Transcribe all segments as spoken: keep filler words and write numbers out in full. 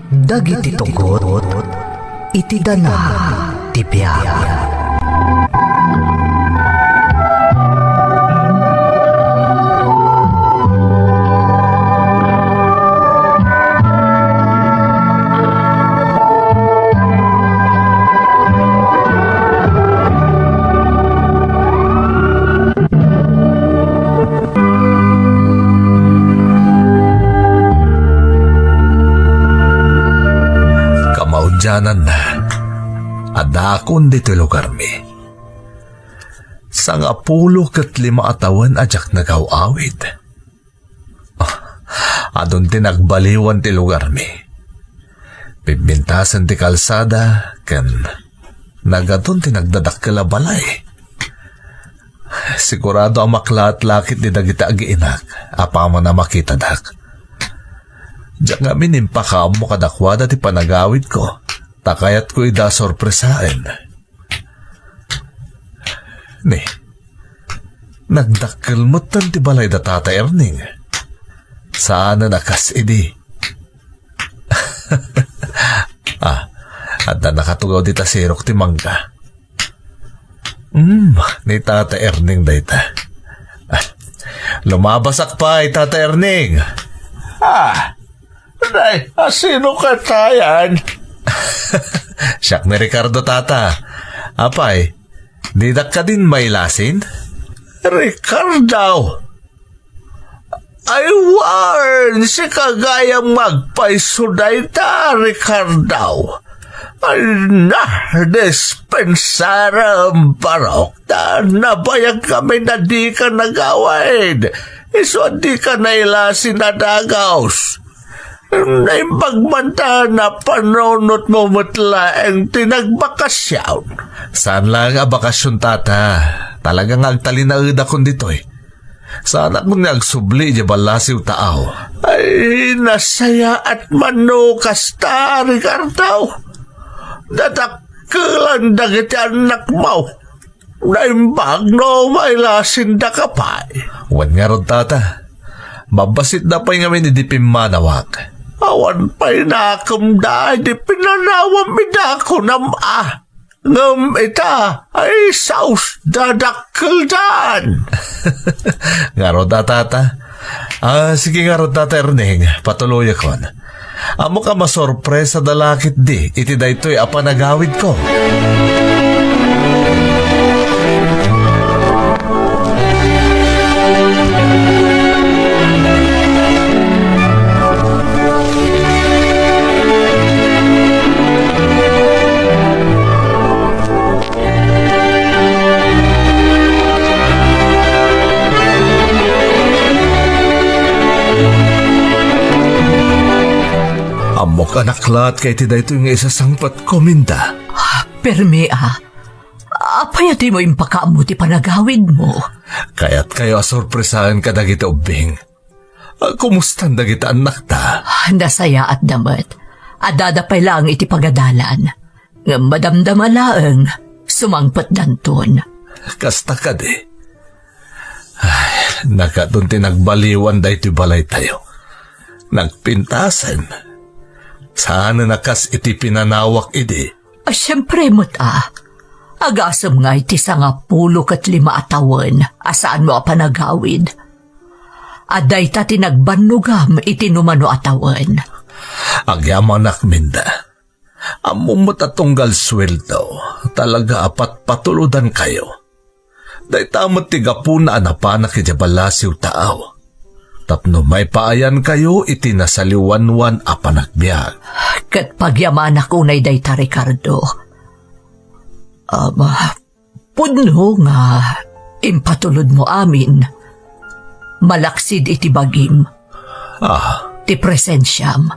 Dagiti tugot iti danag ti biag. Kamaudiananna, addaakon ditoy lugarmi. Sangapulo ket lima a tawen a diak nagaw-awid. Ah, adun ti nagbaliwan ti lugarmi. Pimpintasen ti kalsada ken nagadun ti nagdadakkel a balay. Sigurado a maklaat lakit ni dagiti agiinak apaman a makitadak. Diak ngamin impakaammo kadakuada ti panagawidko, ta kayatko ida a sorpresaen. Ni, nagdakkel metten ti balay da Tata Erning. Saanen a kas idi. Ah, adda nakatugaw dita sirok ti mangga. Hmm, ni Tata Erning dayta. Ah, lumabasak pay, Tata Erning. Ah, Nay, a sino katayan? Siak ni Ricardo, Tata. Apay, didak kadin mailasin? Ricardo! Ay, wen, sika gayam nga agpayso dayta, Ricardo. Ay, na, dispensarem, Barok, ta nabayag kami na dika nagawid. Isu a dika nailasin a dagus. Naimbag man ta napanunotmo met laeng ti nagbakasyon. Saan laeng a bakasyon, Tata. Talaga nga agtalinaedakon ditoy. Saanakon nga agsubli idiay ballasiw taaw. Ay, nasayaat man no kasta, Ricardo. Dadakkelan dagiti annakmo. Naimbag no mailasindaka pay. Wen ngarud, Tata. Babbasitda pay ngamin idi pimmanawak. Awan pay nakemda idi pinanawam ida kunam a. Ngem ita, ay saos dadakkeldan. Ngarud a, Tata. Ah, sige ngarud, Tata Erning, patuloyakon. Ammok a masorpresada laketdi iti daytoy a panagawidko. Ammok a naklaat ka iti daytoy nga isasangpetko, Minda. Ah, permi a. Apay a dimo impakaammo ti panagawidmo? Kayatkayo a sorpresaen kadagiti ubbing. Ah, kumustan dagiti annakta? Ah, nasayaatda met. Addada pay laeng iti pagadalan. Ngem madamdama laeng, sumangpetdanton. Kasta kadi. Ay, nagadun ti nagbaliwan daytoy balaytayo. Nagpintasen. Saanen a kas iti pinanawak idi. A, siempre met a. Agasem nga iti sangapulo ket lima a tawen a saanmo a panagawid. A dayta ti nagbannogam iti numano a tawen. Agyamanak, Minda. Ammom met a tunggal sueldo, talaga a patpatulodankayo. Dayta met ti gapuna a napanak idiay ballasiw taaw. Tapno maipaayankayo iti nasaliwanwan a panagbiag. Ket pagyamanak unay dayta, Ricardo. Ama, pudno nga impatulodmo amin. Malaksid iti bagim. Ah. Ti presensiam.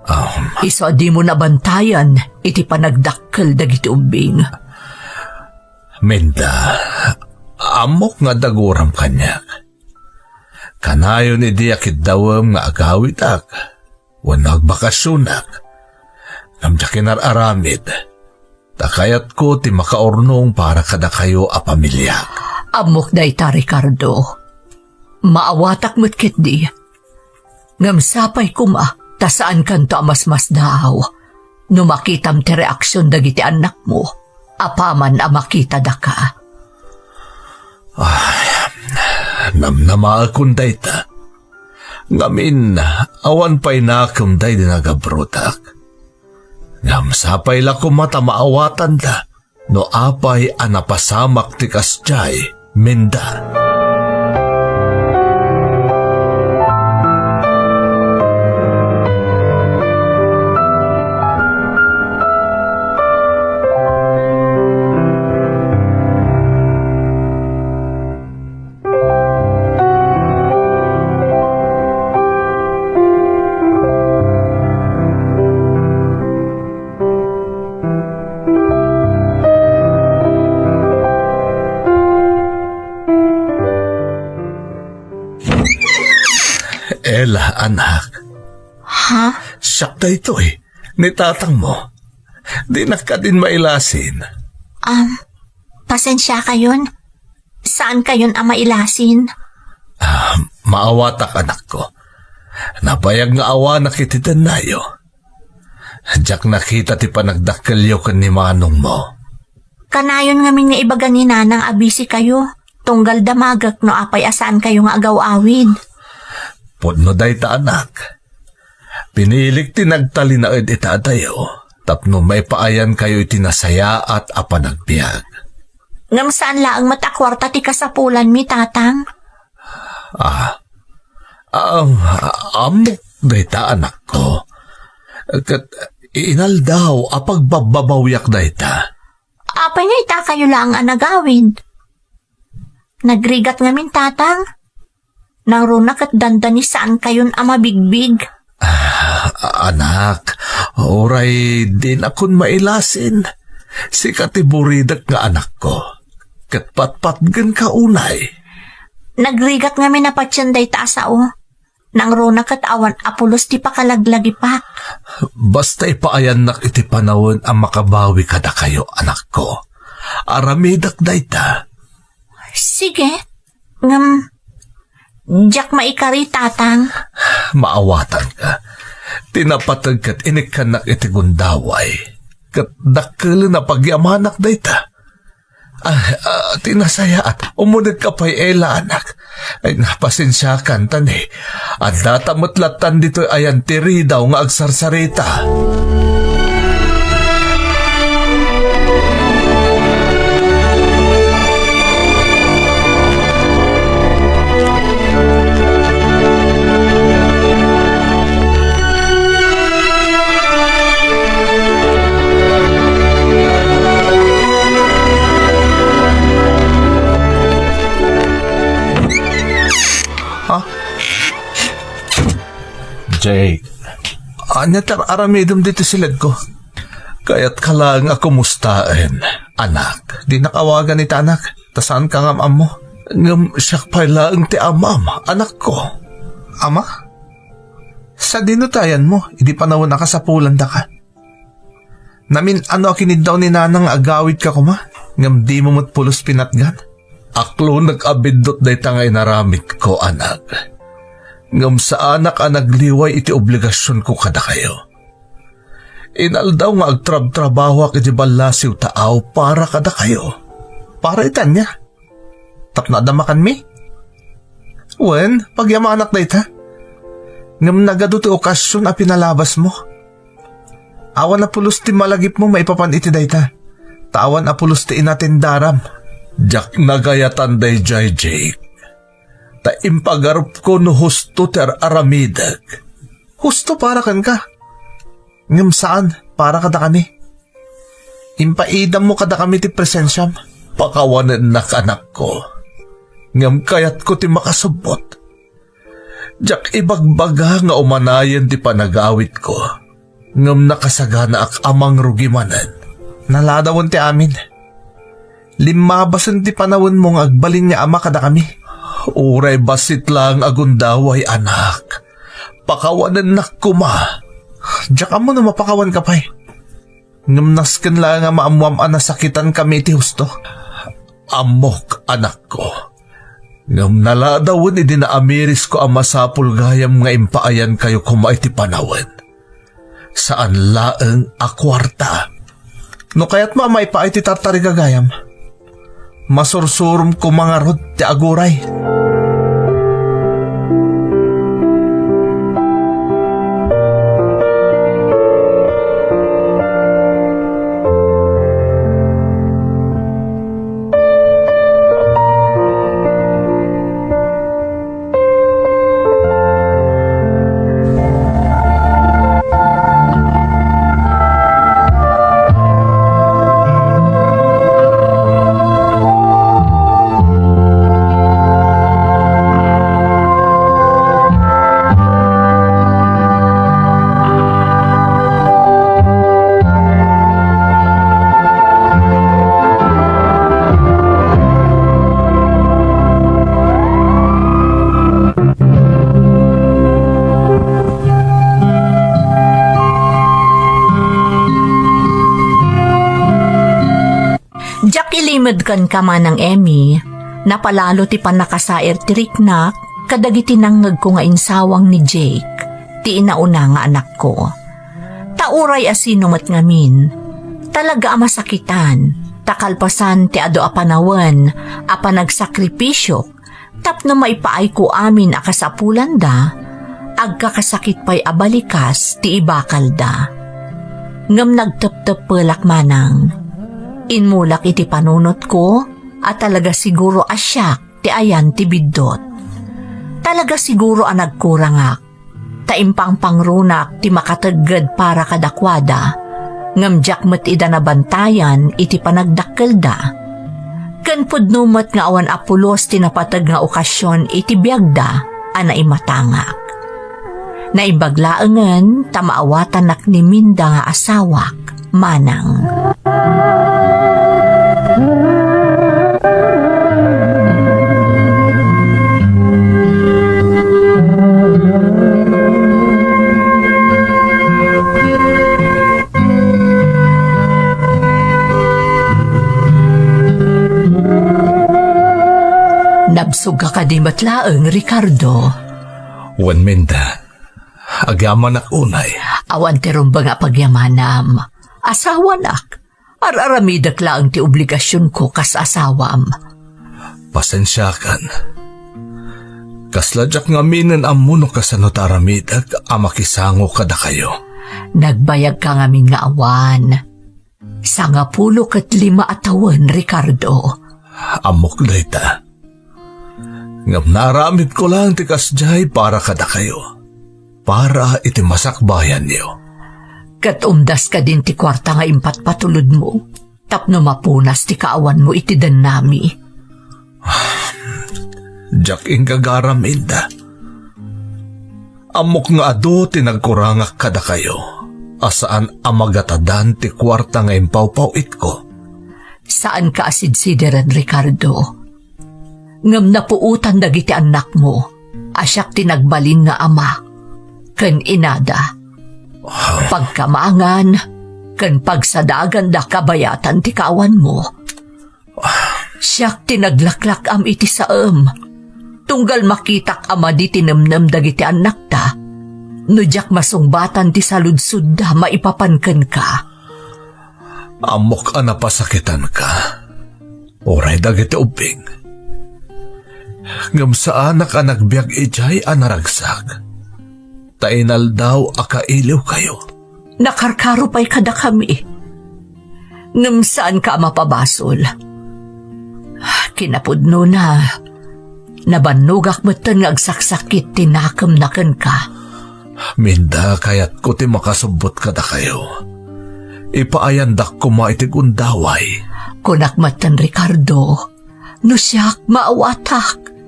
Um. Isu a dimo nabantayan iti panagdakkel dagiti ubbing. Minda, ammok nga daguram kaniak. Kanayon idi a kiddawem nga agawidak wenno agbakasionak, ngem diak inar-aramid, ta kayatko ti makaurnong para kadakayo a pamiliak. Ammok dayta, Ricardo. Maawatak met ketdi. Ngem sapay koma Ta saankanto a masmasdaaw no makitam ti reaksion dagiti annakmo apaman a makitadaka. Ay, namnamaekon dayta. Ngamin, awan pay nakem daydi nagabrutak. Ngem sapay la koma ta maawatanda no apay a napasamak ti kasdiay, Minda. Ella, anak. Ha? Siak daytoy, ni tatangmo. Dinak kadin mailasin. Um, pasensiakayon. Saankayon a mailasin. Ah, maawatak, anakko. Nabayag nga awanak iti dennayo. Diak nakita ti panagdakkelyo ken ni manongmo. Kanayon ngamin nga ibaga ni Nanang a busy kayo, tunggal damagek no apay a saankayo nga agaw-awid. Pudno dayta, anak. Pinilik ti nagtalinaed ita adayo tapno maipaayankayo iti nasayaat a panagbiag. Ngem saan laeng met a kuarta ti kasapulanmi, Tatang? Ah, um, ammok dayta, anakko. Ket inaldaw a pagbabbabawiak dayta. Apay nga itakayo laeng a nagawid? Nagrigat ngamin, Tatang. Nangruna ket dandani saankayon a mabigbig. Ah, anak, uray dinakon mailasin. Sika ti buridek nga anakko. Ket patpatgenka unay. Nagrigat ngamin a patien dayta a sao. Nangruna ket awan a pulos ti pakalaglagipak. Basta ipaayannak iti panawen a makabawi kadakayo, anakko. Aramidek dayta. Sige, ngem diak maikari, Tatang. Maawatanka. Ti napateg ket inikkannak iti gundaway. Ket dakkel a pagyamanak dayta. Ah, ah, ti nasayaat, umunegka pay, Ella, anak. Ay, pasensiakan, ta ni, addata met lattan ditoy ayan ti ridaw nga agsarsarita. Ha? Jake, ania ti ar-aramidem ditoy siledko? Kayatka laeng a kumustaen, anak. Dinak awagan ita, anak, ta saanka nga am-ammo. Ngem siak pay laeng ti amam, anakko. Ama? Sadino ti ayanmo idi panawen a kasapulandaka? Namin-ano a kiniddaw ni Nanang nga agawidka koma, ngem dimo met pulos pinatgan? Aklonek a biddut dayta nga inaramidko, anak. Ngem saanak a nagliway iti obligasionko kadakayo. Inaldaw nga agtrabtrabahoak iti ballasiw ta aw para kadakayo. Para iti ania? Tapno adda makanmi? Wen, pagyamanak dayta. Ngem nagadu ti okasion a pinalabasmo. Awan a pulos ti malagipmo maipapan iti dayta. Ta awan a pulos ti inatendaram. Diak nagayatan daydiay, Jake. Ta impagarupko no husto ti ar-aramidek. Husto para kenka. Ngem saan para kadakami. Impaidammo kadakami ti presensiam. Pakawanennak, anakko. Ngem kayatko ti makasubbot. Diak ibagbaga nga umanayen ti panagawidko. Ngem nakasaganaak a mangrugi manen. Naladawen ti amin. Limmabasen ti panawenmo nga agbalin nga ama kadakami. Uray bassit laeng a gundaway, anak. Pakawanennak koma. Diak ammo no mapakawanka pay. Ngem nasken laeng a maammoam a nasakitankami iti husto. Ammok, anakko. Ngem naladawen idi naamirisko a masapul gayam nga impaayankayo koma iti panawen. Saan laeng a kuarta. No kayatmo a maipaay ti tartarigagayam, masursurom koma ngarud ti aguray. Diak ilimed kenka, Manang Emmy, napalalo ti pannakasair ti riknak kadagiti nangngegko nga insawang ni Jake, ti inauna nga anakko. Ta uray a sino met ngamin, talaga a masakitan, ta kalpasan ti adu a panawen a panagsakripisio, tapno maipaayko amin a kasapulanda, agkakasakit pay a balikas ti ibakalda. Ngem nagtepteppelak manang. Immulak iti panunotko a talaga siguro a siak ti ayan ti biddut. Talaga siguro a nagkurangak. Ta impangpangrunak ti makategged para kadakuada, ngem diak met ida nabantayan iti panagdakkelda. Ken pudno met nga awan a pulos ti napateg nga okasion iti biagda a naimatangak. Naimbag laengen ta maawatannak ni Minda nga asawak. Manang. Nabsogka kadi met laeng, Ricardo? Wen, Minda. Agyamanak unay. Awan ti rumbeng a pagyamanam. Asawanak. Ar-aramidek laeng ti obligasionko kas asawam. Pasensiakan. Kasla diak ngamin ammo no kasano ti aramidek a makisango kadakayo. Nagbayagka ngamin nga awan. Sangapulo ket lima a tawen, Ricardo. Ammok dayta. Ngem naaramidko laeng ti kasdiay para kadakayo, para iti masakbayanyo. Ket umdas kadin ti kuarta nga impatpatulodmo tapno mapunas ti kaawanmo iti dennami. Diak inggagaram, Minda. Ammok nga adu ti nagkurangak kadakayo a saan a magatadan ti kuarta nga impawpaw-itko. Saanka a sidsideren, Ricardo. Ngem napuotan dagiti annakmo a siak ti nagbalin nga ama ken inada. Pagkamangan ken pagsadaganda kabayatan ti kaawanmo. Siak ti naglaklak-am iti saem. Tunggal makitak a madi ti nemnem dagiti annakta, no diak masungbatan ti saludsodda maipapan kenka. Ammok a napasakitanka. Uray dagiti ubbing. Ngem saanak a nagbiag idiay a naragsak. Ta inaldaw a kailiwkayo. Nakarkaro pay kadakami. Ngem saanka a mapabasol. Kinapudnona, nabannogak metten nga agsaksakit ti nakemna kenka. Minda, kayatko ti makasubbot kadakayo. Ipaayandak koma iti gundaway. Kunak metten, Ricardo, no siak, maawatak.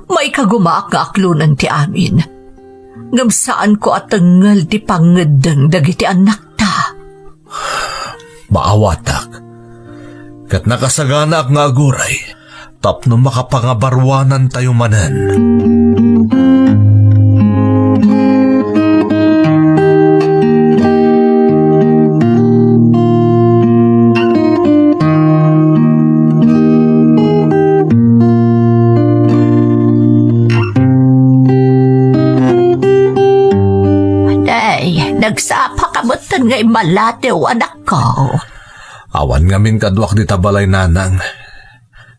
Maikagumaak nga aklonen ti amin. Ngem saanko a tengngel ti pangngeddeng dagiti annakta. Maawatak, ket nakasaganaak nga aguray tapno makapangabaruanantayo manen. Day, nagsapa ka ba nga immalatew, anakko. Awan ngamin kaduak dita balay, nanang.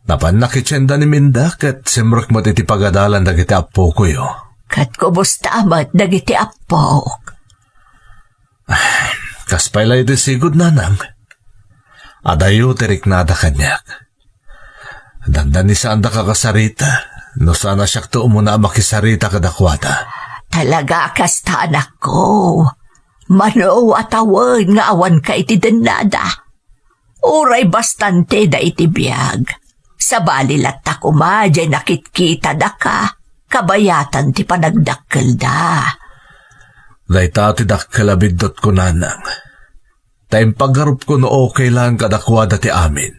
Napan nakitienda ni Minda ket simrek met iti pagadalan dagiti appokoyo. Ket kumusta met dagiti appok? Kas pay la iti sigud, nanang. Adayo ti riknada kaniak. Dandani saanda kakasarita, no saan a siakto umuna a makisarita kadakuada. Talaga kasta, anakko. Mano a tawen nga awanka iti dennada. Uray bastante da iti biag. Sabali latta koma diay nakitkitadaka, kabayatan ti panagdakkelda. Dayta ti dakkel a biddutko, nanang. Ta impagarupko no okay laeng kadakuada ti amin.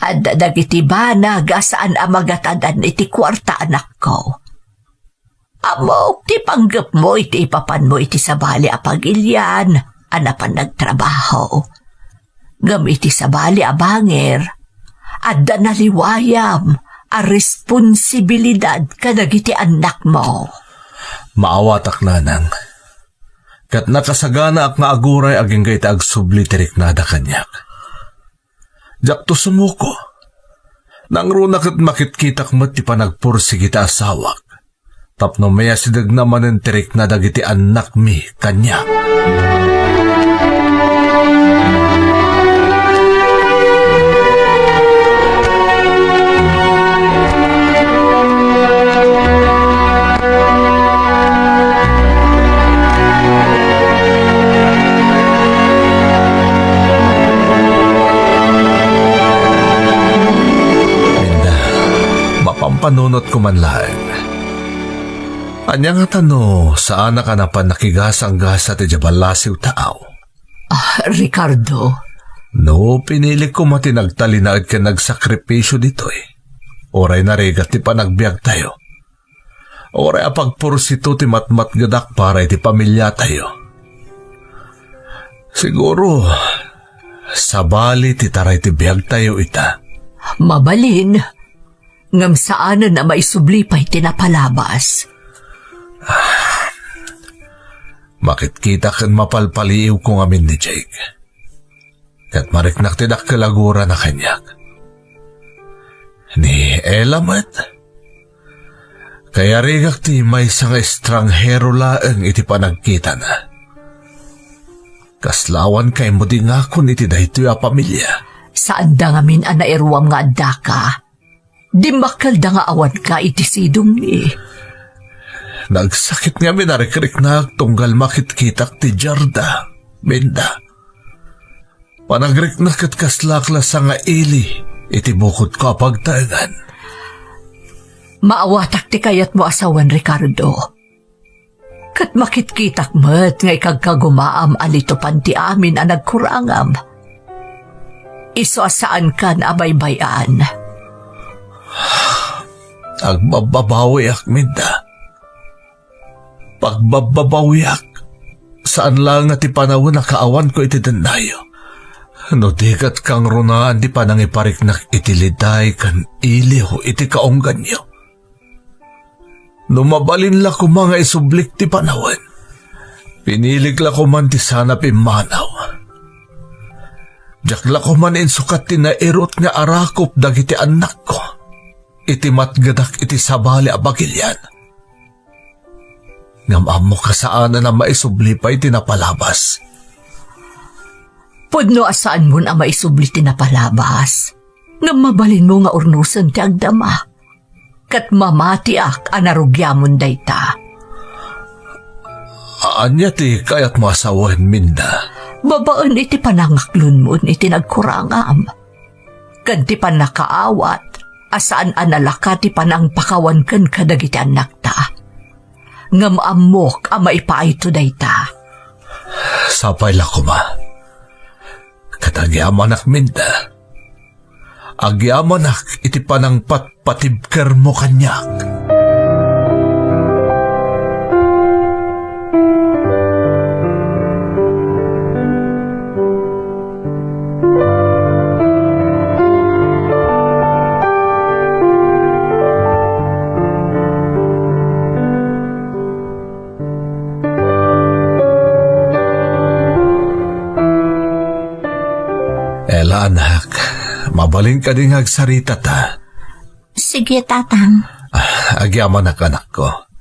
Adda dagiti banag a saan a magatadan iti kuarta, anakko. Ammok ti panggepmo iti ipapanmo iti sabali a pagilian a napan nagtrabaho. Ngem iti sabali a bangir, adda naliwayam a responsibilidad kadagiti annakmo. Maawatak, nanang. Ket nakasaganaak nga aguray agingga iti agsubli ti riknada kaniak. Diakto sumuko. Nangruna ket makitkitak met ti panagpursigi ti asawak tapno mayasidegna manen ti rikna dagiti annakmi kaniak. Minda, mapampanunotko man laeng. Ania ngata no saanak a napan nakigasanggasat idiay ballasiw taaw? Ah, Ricardo. No, pinilik koma ti nagtalinaed ken nagsakripisio ditoy. Uray narigat ti panagbiagtayo. Uray a pagpursito ti matmatgedak para iti pamiliatayo. Siguro, sabali ti taray ti biagtayo ita. Mabalin, ngem saanen a maisubli pay ti napalabas. Makitkita ken mapalpaliiwko ngamin ni Jake. Ket mariknak ti dakkel a gurana kaniak. Ni Ella met, kayarigak ti maysa nga estranghero laeng iti panagkitana. Kasla awan kaymo di ngakon iti daytoy a pamilia. Saanda ngamin a nairuam nga addaka. Dimmakkelda nga awanka iti sidongmi. Nagsakit ngamin a rikriknak tunggal makitkitak ti Jarda, Minda. Panagriknak ket kaslak la sanga ili iti bukodko a pagtaengan. Maawatak ti kayatmo a sawen, Ricardo. Ket makitkitak met nga ikagkagumaam a litopan ti amin a nagkurangam. Isu a saankan a baybay-an. Agbabbabawiak, Minda. Pagbabbabawiak. Saan laeng a ti panawen a kaawanko iti dennayo. No di ket kangrunaan ti panangipariknak iti liday ken iliw iti kaungganyo. No mabalin la koma nga isublik ti panawen, pinilik la koman ti saan a pimmanaw. Diak la koman insukat ti nairut nga arakop dagiti annakko iti matgedak iti sabali a bagilian. Ngem ammok a saanen a maisubli pay ti napalabas. Pudno a saanmon a maisubli ti napalabas, ngem mabalinmo nga urnosen ti agdama. Ket mamatiak a narugiamon dayta. Ania ti kayatmo a sawen, Minda? Babaen iti panangaklonmon iti nagkurangam, ken ti pannakaawat a saan a nalaka ti panangpakawan kenka dagiti annakta. Ngem ammok a maipayto dayta. Sapay la koma. Ket agyamanak, Minda. Agyamanak iti panangpatpatibkermo kaniak. Ella, anak, mabalin kadi nga agsaritata? Sige, Tatang. Ah, agyamanak, anakko.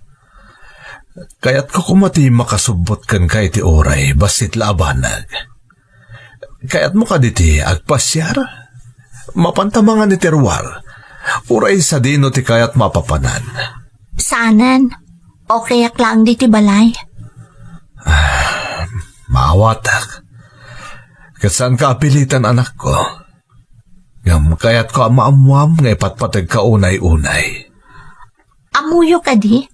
Kayatko koma ti makasubbot kenka iti uray bassit la a banag. Kayatmo kadi ti agpasiar? Mapanta mangan iti ruar. Uray sadino ti kayatmo a papanan? Saanen. Okayak laeng ditoy balay. Ah, maawatak. Ket saanka a pilitan, anakko. Ngem kayatko a maammoam nga ipatpategka unay-unay. Ammoyo kadi?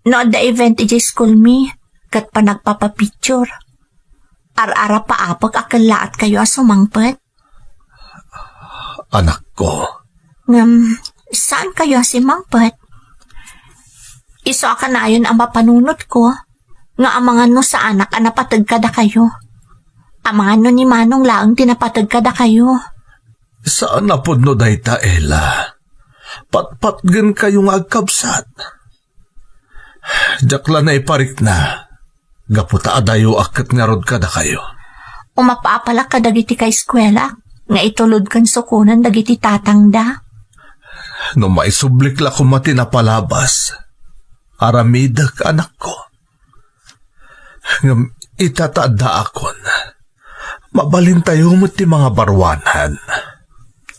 No adda event idiay school mi, ket panagpapapicture, ar-arapaapek a kellaatkayo a sumangpet. Anakko. Ngem, saankayo a simangpet? Isu a kanayon a mapanunotko, nga amangan no saanak a napateg kadakayo. Amangan no ni Manong laeng ti napateg kadakayo. Saan a pudno dayta, Ella. Patpatgenkayo nga agkabsat. Diak la naiparikna, gapu ta adayoak ket ngarud kadakayo. Umapapalak kadagiti kaeskuelak nga itulod ken sukonen dagiti tatangda. No maisublik la koma ti napalabas, aramidek, anakko. Ngem ita ta addaakon, mabalintayo met ti mangabaruanan.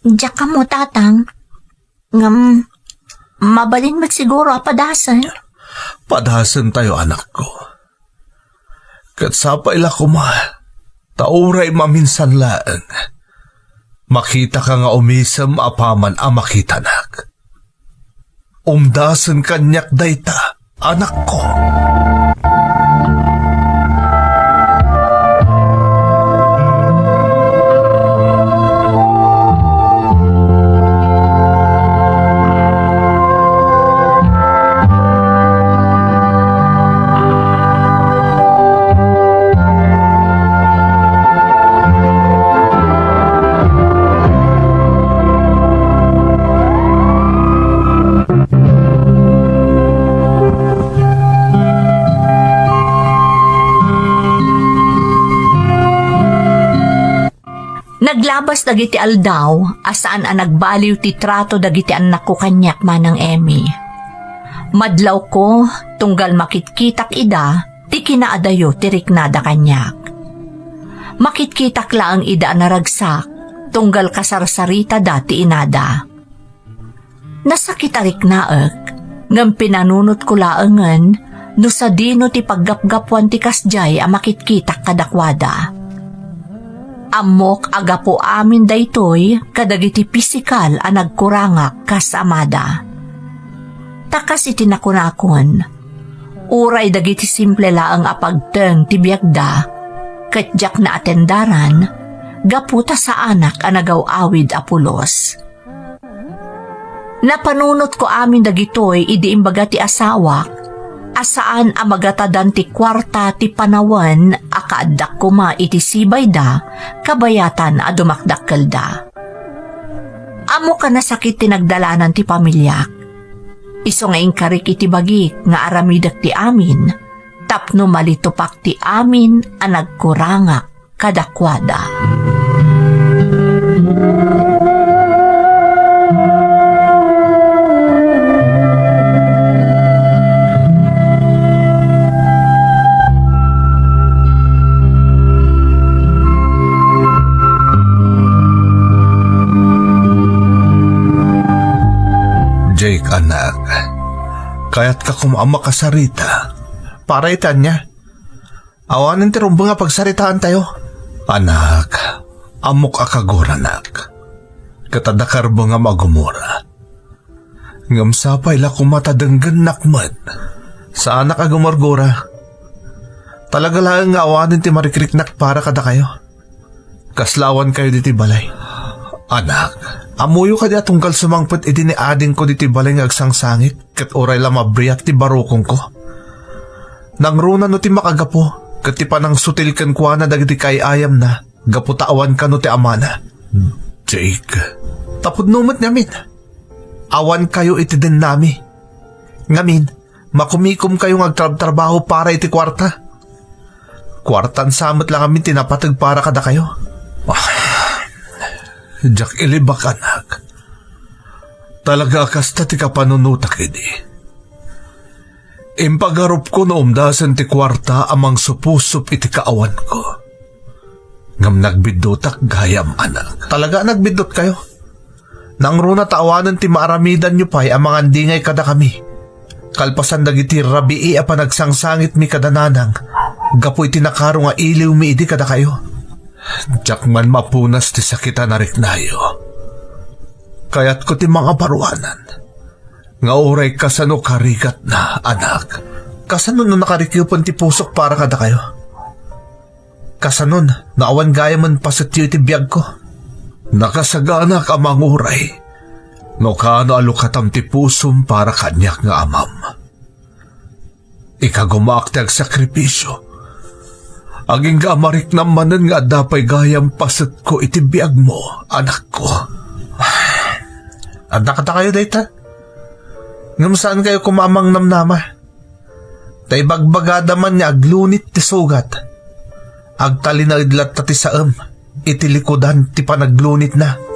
Diak ammo, Tatang. Ngem, mabalin met siguro a padasen. Padasentayo, anakko. Ket sapay la koma, ta uray maminsan laeng, makitaka nga umisem apaman a makitanak. Umdasen kaniak dayta, anakko. Naglabas dagiti aldaw a saan a nagbaliw ti trato dagiti annakko kaniak, Manang Emmy. Madlawko, tunggal makitkitak ida, ti kinaadayo ti riknada kaniak. Makitkitak laeng ida a naragsak, tunggal kasarsaritada ti inada. Nasakit a riknaek, ngem pinanunotko laengen no sadino ti paggapgapuan ti kasdiay a makitkitak kadakuada. Ammok a gapu amin daytoy kadagiti pisikal a nagkurangak kas amada. Ta kas iti nakunakon, uray dagiti simple laeng a pagteng ti biagda, ket diak naatendaran gapu ta saanak a nagaw-awid a pulos. Napanunotko amin dagitoy idi imbaga ti asawak a saan a magatadan ti kuarta ti panawen a kaaddak koma iti sibayda kabayatan a dumakdakkelda. Ammok a nasakit ti nagdalanan ti pamiliak. Isu nga inkarik iti bagik nga aramidek ti amin tapno malitupak ti amin a nagkurangak kadakuada. Jake, anak, kayatka koma a makasarita. Para iti ania? Awanen ti rumbeng a pagsaritaantayo. Anak, ammok a kaguranak. Ket adda karbengam a gumura. Ngem sapay la koma ta denggennak met. Saanak a gumurgura. Talaga laeng nga awanen ti marikriknak para kadakayo. Kasla awankayo ditoy balay. Anak, ammoyo kadi a tunggal sumangpet idi ni adingko ditoy balay nga agsangsangit, ket uray la mabriak ti barukongko? Nangruna no ti makagapu, ket ti panangsutil kenkuana dagiti kaay-ayamna, gapu ta awan kano ti amana. Jake, ta pudno met ngamin. Awankayo iti dennami. Ngamin, makumikomkayo nga agtrabtrabaho para iti kuarta. Kuartan sa met la ngamin ti napateg para kadakayo. Ah, Diak ilibak, anak. Talaga a kasta ti kapanunotak idi. Impagarupko no umdasen ti kuarta a mangsupusup iti kaawanko. Ngem nagbiddutak gayam, anak. Talaga a nagbidduatkayo? Nangruna ta awanen ti maaramidanyo pay a mangandingay kadakami. Kalpasan dagiti rabii a panagsangsangitmi kada nanang, gapu iti nakaro nga iliwmi idi kadakayo. Diak man mapunas ti sakit a nariknayo. Kayatko ti mangabaruanan. Nga uray kasano karigatna, anak. Kasano no nakarikepen ti pusok para kadakayo? Kasanon no awan gayamen pasetyo iti biagko? Nakasaganak a manguray no kaano a lukatam ti pusom para kaniak nga amam. Ikagumaak ti agsakripisio. Agingga a mariknam manen nga adda pay gayam pasetko iti biagmo, anakko. Adda kadakayo dayta? Ngem saankayo koma a mangnamnama? Ta ibagbagada man nga aglunit ti sugat. Agtalinaed latta ti saem iti likudan ti panaglunitna.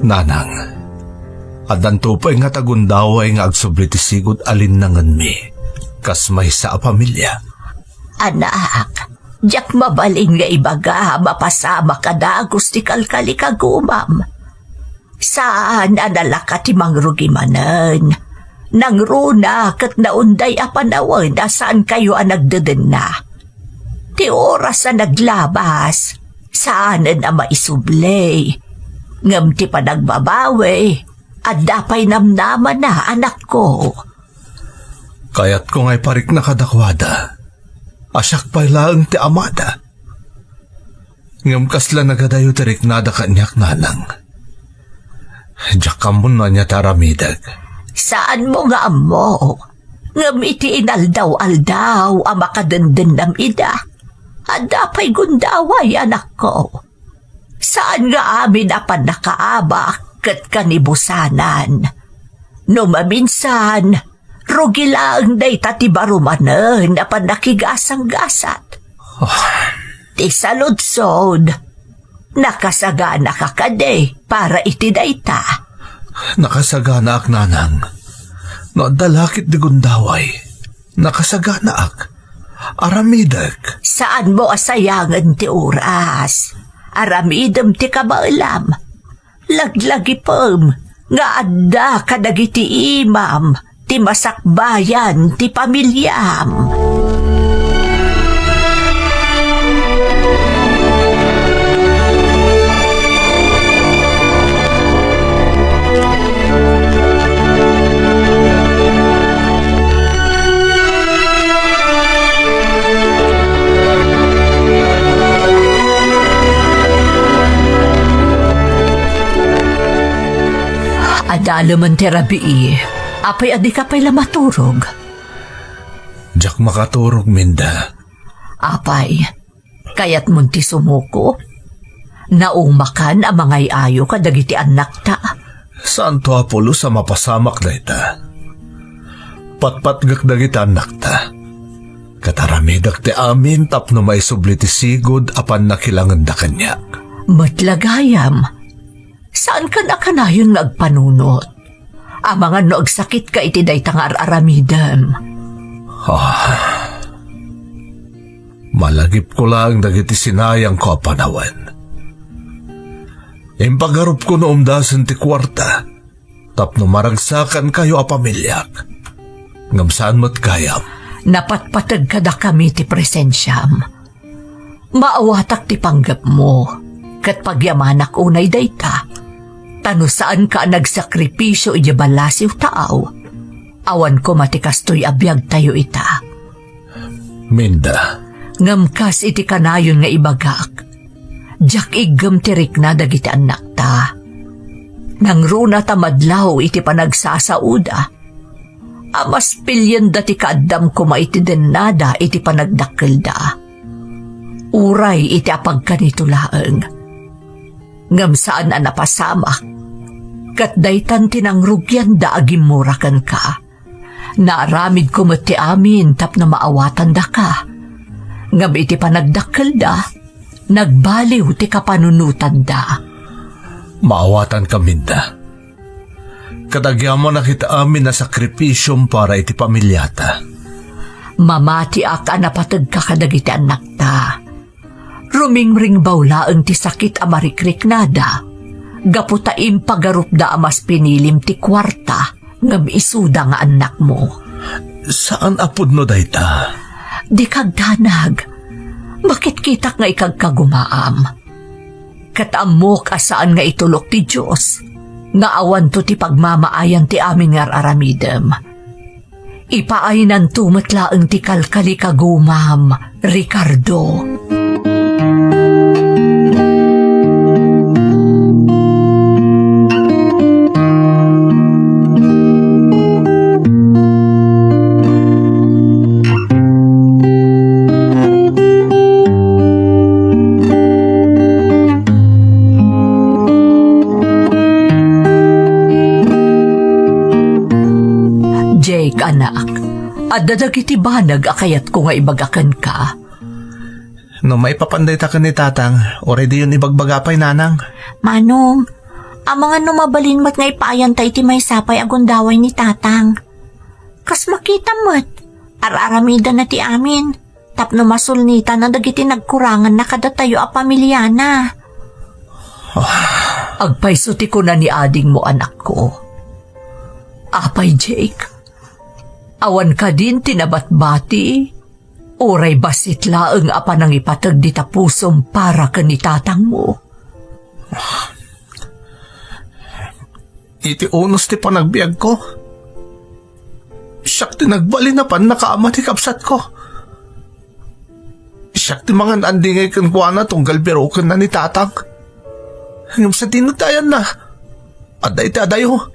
Nanang, addanto pay nga tagundaway nga agsubli ti sigud a linnangenmi, kas maysa a pamilia. Anak, diak mabalin nga ibaga a mapasamak a dagus ti kalkalikagumam. Saan a nalaka ti mangrugi manen. Nangruna ket naunday a panawen a saankayo a nagdedenna. Ti oras a naglabas, saanen a maisubli. Ngem ti panagbabawi, adda pay namnamana, anakko. Kayatko nga iparikna kadakuada a siak pay laeng ti amada. Ngem kasla nagadayo ti riknada kaniak, nanang. Diak ammon no ania ti aramidek. Saanmo nga ammo. Ngem iti inaldaw-aldaw a makadendennam ida, adda pay gundaway, anakko. Saan nga amin a pannakaabak ket kanibusanan. No maminsan, rugi laeng dayta ti baro manen a pannakigasanggasat. Ah. Ti saludsod, nakasaganaka kadi para iti dayta? Nakasaganaak, nanang. No adda la ket ti gundaway, nakasaganaak. Aramidek. Saanmo a sayangen ti oras. Aramidem ti kabaelam. Laglagipem nga adda kadagiti imam ti masakbayan ti pamiliam. Adalemen ti rabii. Apay a dika pay la maturog? Diak makaturog, Minda. Apay, kayatmon ti sumuko? Naumakan a mangay-ayo kadagiti annakta. Saanto a pulos a mapasamak dayta. Patpatgek dagiti annakta. Ket aramidek ti amin tapno maisubli ti sigud a pannakilangenda kaniak. Met la gayam, saankan a kanayon nga agpanunot. Amangan no agsakitka iti dayta nga ar-aramidem. Ah. Malagipko laeng dagiti sinayangko a panawen. Impagarupko no umdasen ti kuarta tapno maragsakankayo a pamiliak. Ngem saan met gayam. Napatpateg kadakami ti presensiam. Maawatak ti panggepmo, ket pagyamanak unay dayta. Ta no saanka a nagsakripisio idiay ballasiw taaw, awan koma ti kastoy a biagtayo ita. Minda. Ngem kas iti kanayon nga ibagak, diak iggem ti rikna dagiti annakta. nangruna ta madlaw iti panagsasaoda, a mas pilienda ti kaaddam koma iti dennada iti panagdakkelda, uray iti apagkanito laeng. Ngem saan a napasamak, ket daytan ti nangrugianda a gimmura kenka. Naaramidko met ti amin tapno maawatandaka. Ngem iti panagdakkelda, nagbaliw ti kapanunotanda. Maawatanka, Minda. Ket agyamanak iti amin a sakripisiom para iti pamiliata. Mamatiak a napategka kadagiti annakta. Rumingringbaw laeng ti sakit a marikriknada, gapu ta impagarupda a mas pinilim ti kuarta ngem isuda nga annakmo. Saan a pudno dayta. Dika agdanag. Makitkitak nga ikagkagumaam. Ket ammok a saan nga itulok ti Dios nga awanto ti pagmamaayan ti amin nga ar-aramidem. Ipaaynanto met laeng ti kalkalikagumam, Ricardo. Jake, anak, adda dagiti banag a kayatko nga ibaga kenka. No maipapan dayta ken ni Tatang, uray diyon ibagbaga pay, Nanang. Manong, amangan no mabalin met nga ipaayanta iti maysa pay a gundaway ni Tatang. Kas makita met, ar-aramidana ti amin, tapno masulnitanna dagiti nagkuranganna kadatayo a pamiliana. Agpayso ti kuna ni adingmo, anakko. Apay, Jake, awan kadin ti nabatbati? Uray bassit laeng a panangipateg dita pusom para ken ni tatangmo. Iti unos ti panagbiagko, siak ti nagbalin a pannakaama ti kabsatko. Siak ti mangan-andingay kenkuana tunggal birokenna ni tatang. Ngem sadino ti ayanna? Adda iti adayo.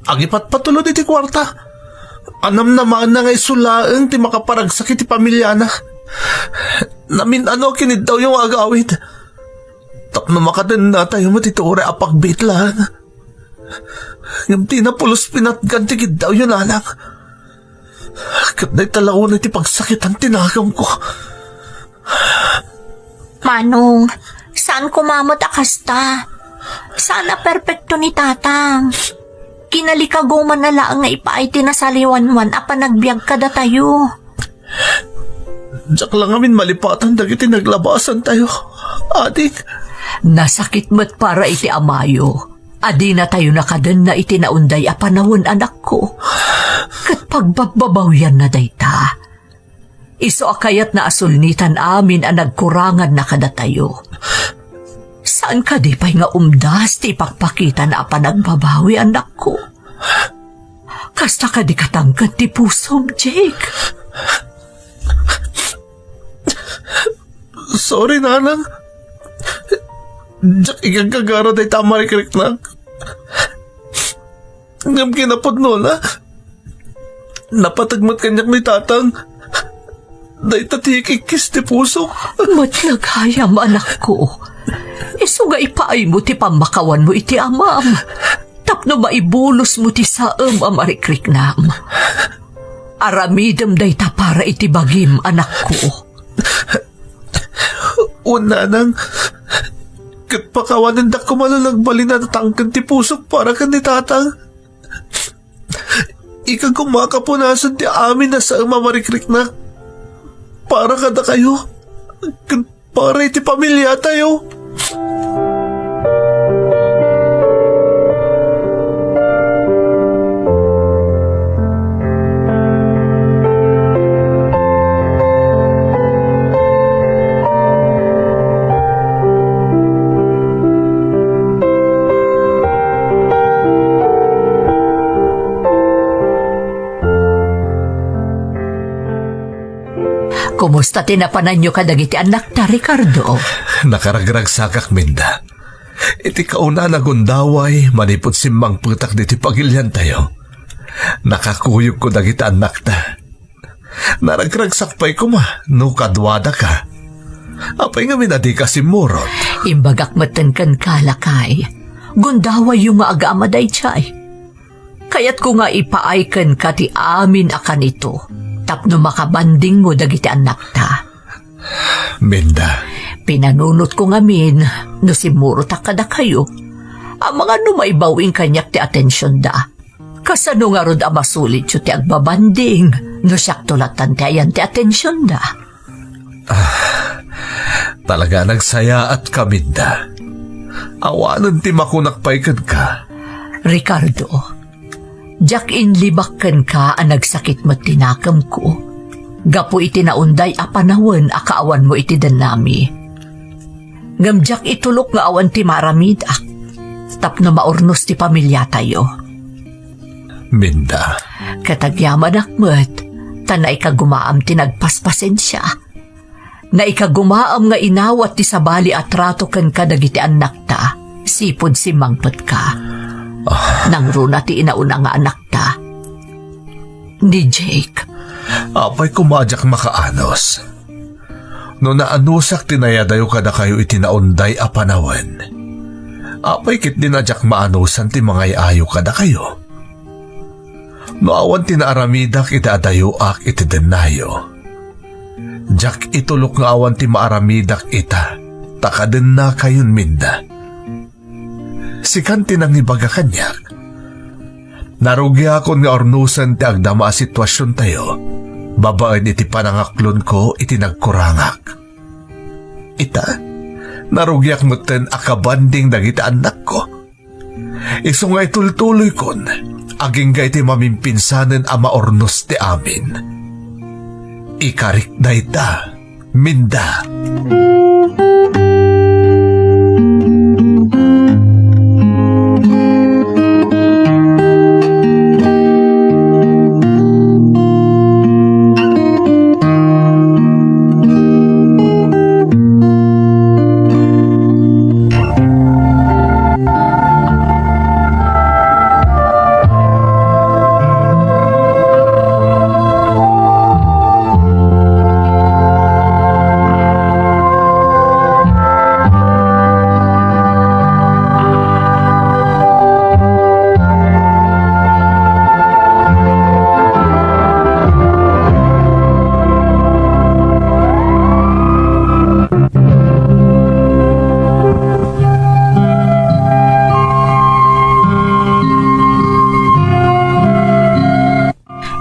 Agipatpatulod iti kuarta. Anam na maanna nga isu laeng ti makaparagsak iti pamiliana. Namin-ano a kiniddaw nga agawid. Tapno makadennatayo met iti uray a pagbiit laeng. Ngem dina pulos pinatgan ti kiddawyo, nanang. Ket dayta la unay ti pagsakitan ti naganko. Manong, saan koma met a kasta. Saan a perpekto ni tatang. Kinalikagumana laeng nga ipaay ti nasaliwanwan a panagbiag kadatayo. Diak la ngamin malipatan dagiti naglabasantayo, ading. Nasakit met para iti amayo a dinatayo nakadenna iti naunday a panawen, anakko. Ket pagbabbabawianna dayta. Isu a kayatna a sulnitan amin a nagkuranganna kadatayo. Saan kadi pay nga umdas ti ipakpakitana a panagbabawi, anakko? Kasta kadi katangken ti pusom, Jake? Sorry, nanang. Diak igagagara dayta a marikriknak. Ngem kinapudnona, napateg met kaniak ni tatang. Dayta ti ikikkis ti pusok. Met gayam, anakko. Isu nga ipaaymo ti pammakawanmo iti amam. Tapno maibulosmo ti saem a marikriknam. Aramidem dayta para iti bagim, anakko. Wen, nanang, ket pakawanendak koma no nagbalin a natangken ti pusok para ken ni tatang. Ika koma a kapunasan ti amin a saem a marikriknak para kadakayo ken para iti pamiliatayo. Kumusta ti napananyo kadagiti annakta, Ricardo? Nakaragragsakak, Minda. Iti kaunana gundaway, manipud simmangpetak ditoy pagiliantayo, nakakuyogko dagiti annakta. Naragragsak pay koma no kaduadaka. Apay ngamin a dika simmurot? Imbagak metten kenka, lakay. Gundawayyo nga agama daydiay. Kayatko nga ipaay kenka ti amin a kanito tapno makabandingmo dagiti annakta. Minda. Pinanunotko ngamin no simmurotak kadakayo. Amangan no maibawing kaniak ti atensionda. Kasano ngarud a masulityo ti agbabanding no siakto lattan ti ayan ti atensionda? Ah, talaga nagsayaatka, Minda. Awanen ti makunak pay kenka. Ricardo, diak inlibak kenka a nagsakit met ti nakemko gapu iti naunday a panawen a kaawanmo iti dennami. Ngem diak itulok nga awan ti maaramidak tapno maurnos ti pamiliatayo. Minda. Ket agyamanak met, ta naikagumaam ti nagpaspasensia. Naikagumaam nga inawat ti sabali a trato ken kadagiti annakta, sipud simmangpetka. Ah. Nangruna ti inauna nga annakta. Ni Jake. Apay koma a diak makaanus? No naanusak ti nayadayo kadakayo iti naunday a panawen, apay ketdin a diak maanusan ti mangay-ayo kadakayo? No awan ti naaramidak iti adayoak iti dennayo, diak itulok nga awan ti maaramidak ita, ta kadennakayon, Minda. Sikan ti nangibaga kaniak. Narugiakon nga urnosen ti agdama a situasiontayo babaen iti panangaklonko iti nagkurangak. Ita, narugiak metten a kabanding dagiti annakko. Isu nga itultuloykon, agingga iti mamimpinsanen a maurnos ti amin. Ikarik dayta, Minda.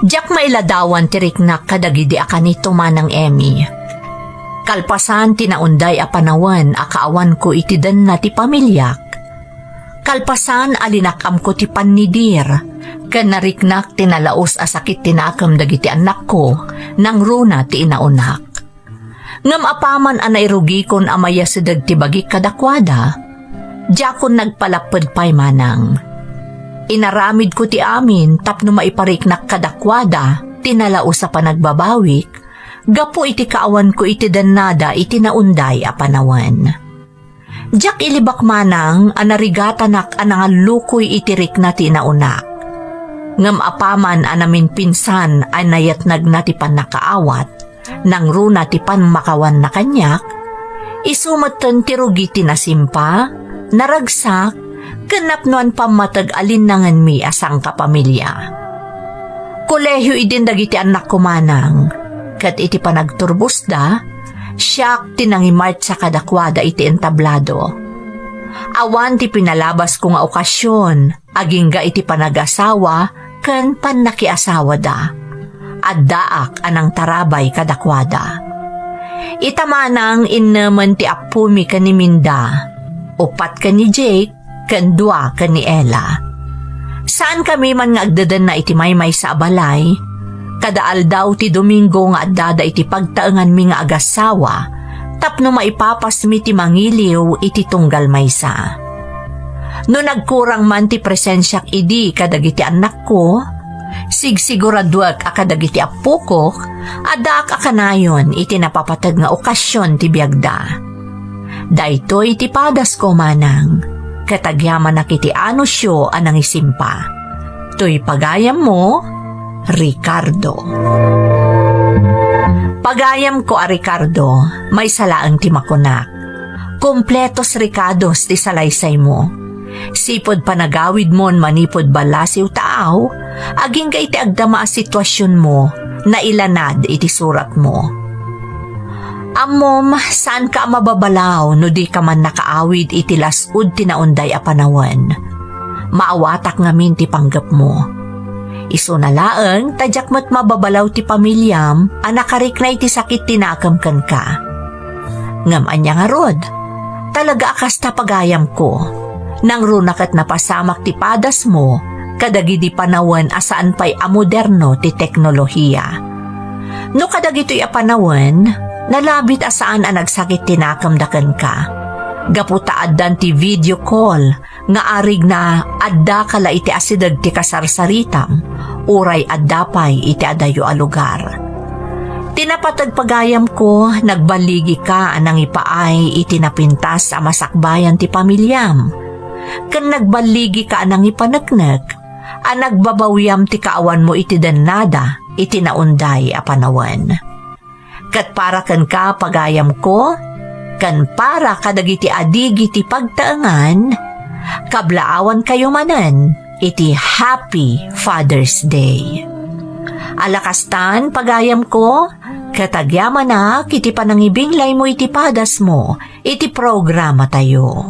Diak mailadawan ti riknak kadagidi a kanito, Manang Emmy. Kalpasan ti naunday a panawen a kaawanko iti denna ti pamiliak, kalpasan a linak-amko ti pannidir ken nariknak ti nalaus a sakit ti nakem dagiti annakko nangruna ti inaonak. Ngem apaman a nairugikon a mayasedeg ti bagik kadakuada, diakon nagpalapped pay manang. Inaramidko ti amin tapno maipariknak kadakuada ti nalaus a panagbabawik gapu iti kaawanko iti dennada iti naunday a panawen. Diak ilibak manang a narigatanak a nangallukoy iti rikna ti inaonak. Ngem apaman a namimpinsan a nayatnagna ti pannakaawat, nangruna ti pammakawanna kaniak, isu metten ti rugi ti nasimpa, naragsak, ken napnoan pammateg a linnangenmi a sangkapamilia. Kolehio idin dagiti annakko manang, ket iti panagturbosda, siak ti nangimartsa kadakuada iti entablado. Awan ti pinalabasko nga okasion, agingga iti panagasawa ken pannakiasawada. Addaak a nangtarabay kadakuada. Ita manang innemen ti appomi ken ni Minda, upat ken ni Jake, ken dua ken ni Ella. Saankami man nga agdedenna iti maymaysa a balay. Kada aldaw ti Domingo nga addada iti pagtaenganmi nga agassawa tapno maipapasmi ti mangiliw iti tunggal maysa. No nagkurang man ti presensiak idi kadagiti annakko, sigsiguraduek a kadagiti appokok addaak a kanayon iti napapateg nga okasion ti biagda. Daytoy ti padasko manang. ket agyamanak iti anusyo a nangisimpa. Toy pagayammo, Ricardo. Pagayamko a Ricardo, maysa laeng ti makunak. Kompletos rikados ti salaysaymo. Sipud panagawidmon manipud ballasiw taaw, agingga iti agdama a situasionmo, nailanad iti suratmo. Ammom, saanka a mababalaw no dika man nakaawid iti las-ud ti naunday a panawen. Maawatak ngamin ti panggepmo. Isuna laeng ta diak met mababalaw ti pamiliam a nakarikna iti sakit ti nakem kenka. Ngem ania ngarud? Talaga a kasta, pagayamko. Nangruna ket napasamak ti padasmo kadagidi panawen a saan pay a moderno ti teknolohia. No kadagitoy a panawen, nalabit a saan a nagsakit ti nakemda kenka. Gapu ta addan ti video call nga arigna addaka la iti asideg ti kasarsaritam, uray adda pay iti adayo a lugar. Ti napateg, pagayamko, nagballigika a nangipaay iti napintas a masakbayan ti pamiliam, ken nagballigika a nangipaneknek a nagbabawiam ti kaawanmo iti dennada iti naunday a panawen. Ket para kenka, pagayamko, ken para kadagiti adigi ti pagtaengan, kablaawankayo manen iti Happy Father's Day. Ala kastan, pagayamko, ket agyamanak iti panangibinglaymo iti padasmo iti programatayo.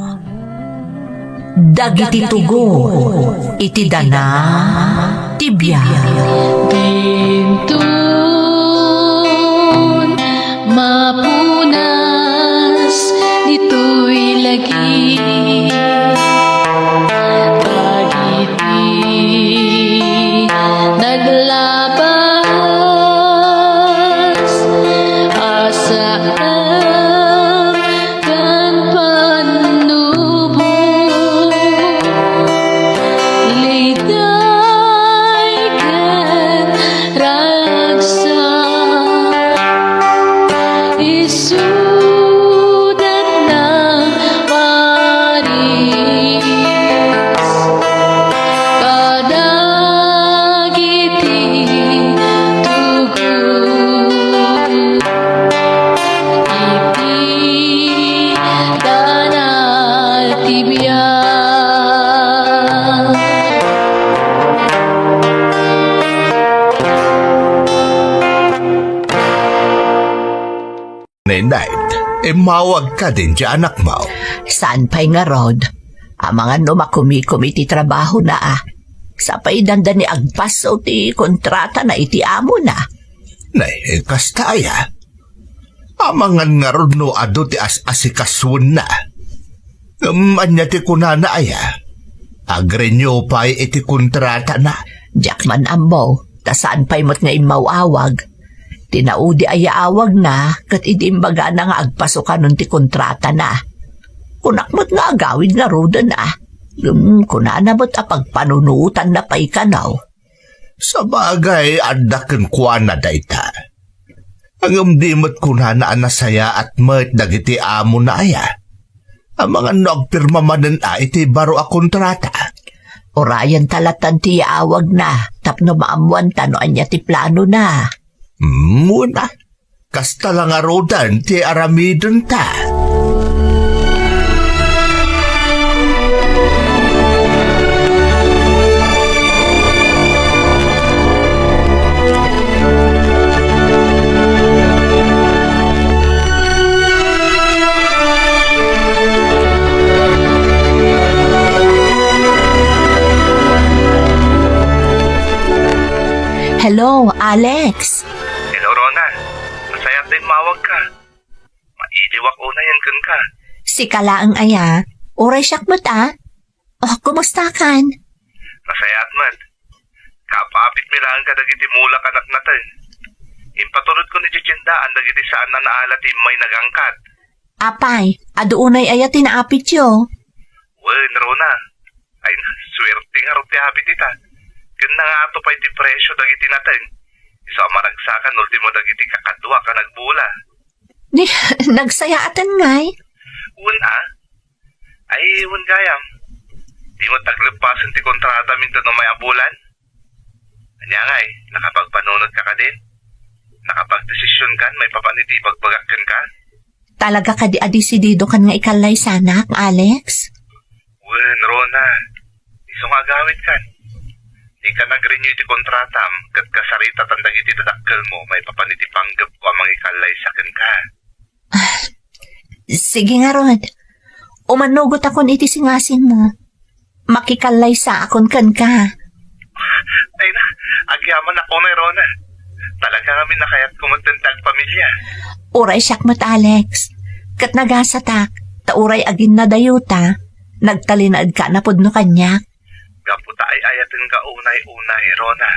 Dagiti tugot iti dana ti biag. Dintun mapunas ditoy lagi. Dagiti naglabas a saan ken pannubo, liday ken ragsak, isuda nang paris kadagiti tugot iti dana ti biag. Ninette, immawag kadin ti anakmo. Saan pay ngarud? Amangan no makumikom iti trabahona a. Sapay dandani agpaso ti kontratana iti amona. Nay, kasta aya? Amangan ngarud no adu ti as-asikasuenna. Ngem ania ti kunana aya? Agrenew pay iti kontratana? Diak man ammo, ta saan pay met nga immaw-awag. Tinaudi a yaawagna ket idi imbagana nga agpaso kanon ti kontratana. Kunak met nga agawid ngaruden a. Ngem kunana met a pagpanunotanna pay kano. Sabagay, adda kenkuana dayta. Ngem di met kunana a nasayaat met dagiti amona aya. Amangan no agpirma manen a iti baro a kontrata. Urayenta latan ti yaawagna tapno maammoanta no ania ti planona. Muna, kasta la ngaruden ti aramidenta. Hello, Alex. Hello, Rona. Nasayaat ta immawagka. Mailiwak unayen kenka. Sika laeng aya. Uray siak met a. Oh, kumustakan? Nasayaat met. Kapaapitmi laeng kadagiti mulak a natnateng. Impatulodkon iti tiendaan dagiti saan a naala ti immay nagangkat. Apay, adu unay aya ti naapityo? Wen, Rona. Ay, suerte ngarud ti apit ita. Ken nangato pay ti presio dagiti nateng. Isu a maragsakan ultimo dagiti kakaduak a nagbula. Ni, nagsayaaten ngay? Wen a. Ay, wen gayam. Di met agleppasen ti kontratam inton umay a bulan? Ania ngay, nakapagpanunotka kadin? Nakapagdesisionkan maipapan iti ibagbagak kenka? Talaga kadi a desididokan nga ikallaysanak, Alex? Wen, Rona. Isu nga agawidkan. Dika nag-renew iti kontratam, ket kasaritatan dagiti dadakkelmo maipapan iti panggepko a mangikallaysa kenka. Ah, sige ngarud. Umanugotakon iti singasingmo. Makikallaysaakon kenka. Ay na, agyamanak unay, Rona. Talaga ngamin a kayatko met ti agpamilya. Uray siak met, Alex. Ket nagasatak, ta uray aginnadayota, nagtalinaedka a napudno kaniak. Gapu ta ay-ayatenka unay-unay, Rona.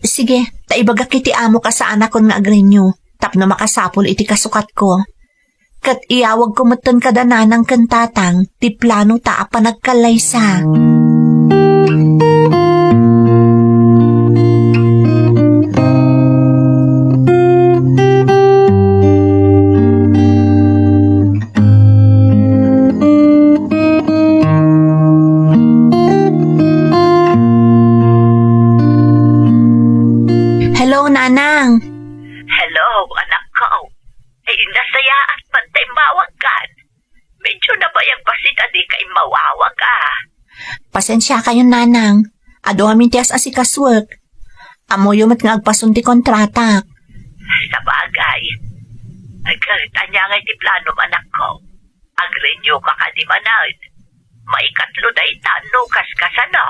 Sige, ta ibagak iti amok a saanakon nga agrenew tapno makasapul iti kasukatko. Ket iyawagko metten kada nanang ken tatang ti planota a panagkallaysa. Hello, Nanang. Hello, anakko. Ay, nasayaat man ta immawagkan. Medyo nabayag bassit a dika immawawag, a. Pasensiakayon, Nanang. Adu amin ti as-asikasuek. Ammoyo met nga agpason ti kontratak. Sabagay. Ay, ket ania ngay ti planom, anakko? Agrenew ka kadi manen? Maikatlo dayta no kaskasano?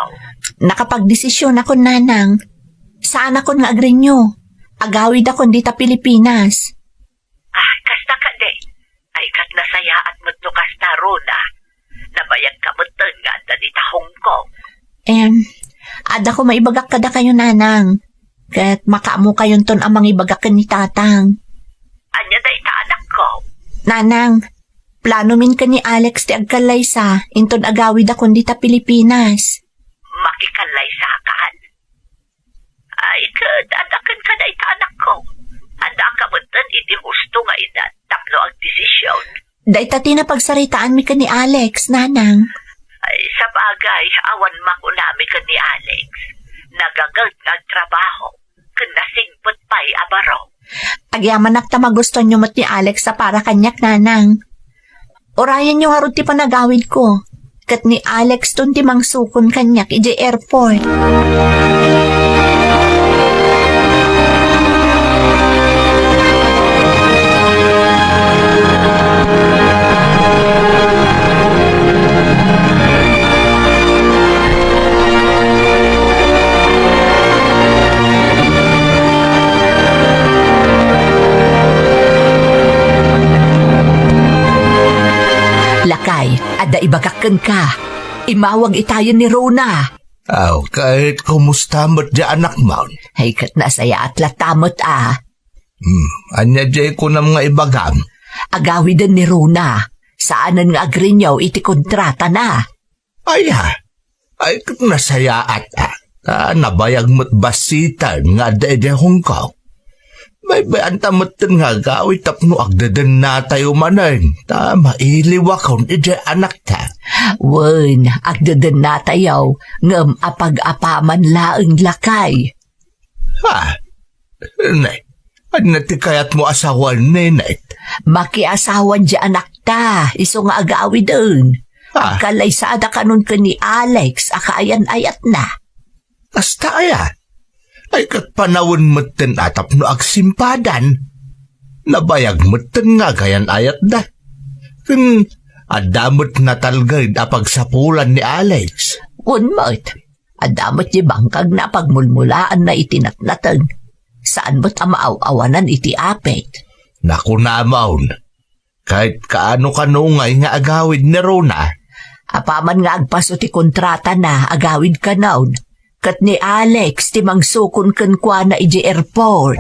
Nakapagdesisionakon, Nanang. Saanakon nga agrenew. Agawidakon dita Pilipinas. Ah, kasta kadi. Ay, ket nasayaat met no kasta, Rona. Nabayagka metten nga adda dita Hong Kong. Em, adda ko maibagak kadakayo, Nanang. Ket makaamokayonton a mangibagak ken ni Tatang. Ania dayta, anakko? Nanang, planomin ken ni Alex ti agkallaysa inton agawidakon dita Pilipinas. Makikallaysakan? Ay, ket adda kenka dayta, anakko. Addaka metten iti husto nga edad tapno agdesision. Dayta ti napagsaritaanmi ken ni Alex, Nanang. Ay, sabagay, awan makunami ken ni Alex. Nagaget nga agtrabaho, ken nasingpet pay a baro. Agyamanak ta magustuanyo met ni Alex a para kaniak, Nanang. Urayenyo ngarud ti panagawidko, ket ni Alex ton ti mangsukon kaniak idiay airport. Lakay, adda ibagak kenka. Immawag itayen ni Rona. Aw, ket kumusta met di anakmon? Ay, ket nasayaat latta met a. Hmm, ania diay kunam nga ibagam? Agawiden ni Rona. Saanen nga agrenew iti kontratana. Aya? Ay, ket nasayaat a. Ta nabayag met bassiten nga adda idiay Hong Kong. Baybay-anta metten nga agawid tapno agdedennatayo manen, ta mailiwakon idiay anakta. Wen, agdedennatayo, ngem apag-apaman laeng, lakay. Ha? Ne, ania ti kayatmo a sawen, Nenet? Makiasawan diay anakta, isu nga agawiden. Ha? Agkallaysada kanon ken ni Alex a kaayan-ayatna. Kasta aya? Ay, ket panawen metten a tapno agsimpadan. Nabayag metten nga agayan-ayatda. Ken adda met natalged a pagsapulan ni Alex. Wen met, adda met ti bangkagna a pagmulmulaanna iti natnateng. Saan met a maaw-awanan iti apit. Nakunamon, ket kaano-kano ngay nga agawid ni Rona? Apaman nga agpaso ti kontratana, agawid kanon. Ket ni Alex ti mangsukon kenkuana idiay airport.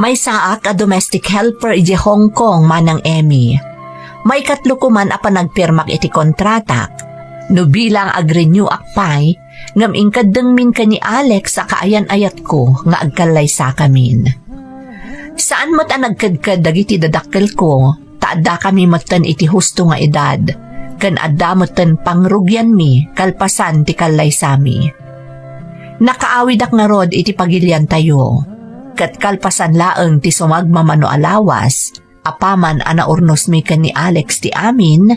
Nagkallaysaak a domestic helper idiay Hong Kong, Manang Emmy. Maikatlo ko man a panagpirmak iti kontratak. No bilang agrenew-ak pay, ngem inkeddengmin ken ni Alex a kaayan-ayatko nga agkallaysakamin. Saan met a nagkedked dagiti dadakkelko, ta addakami metten iti husto nga edad, ken adda metten pangrugianmi kalpasan ti kallaysami. Nakaawidak ngarud iti pagiliantayo, ket kalpasan laeng ti sumagmamano a lawas, apaman a naurnosmi ken ni Alex ti amin,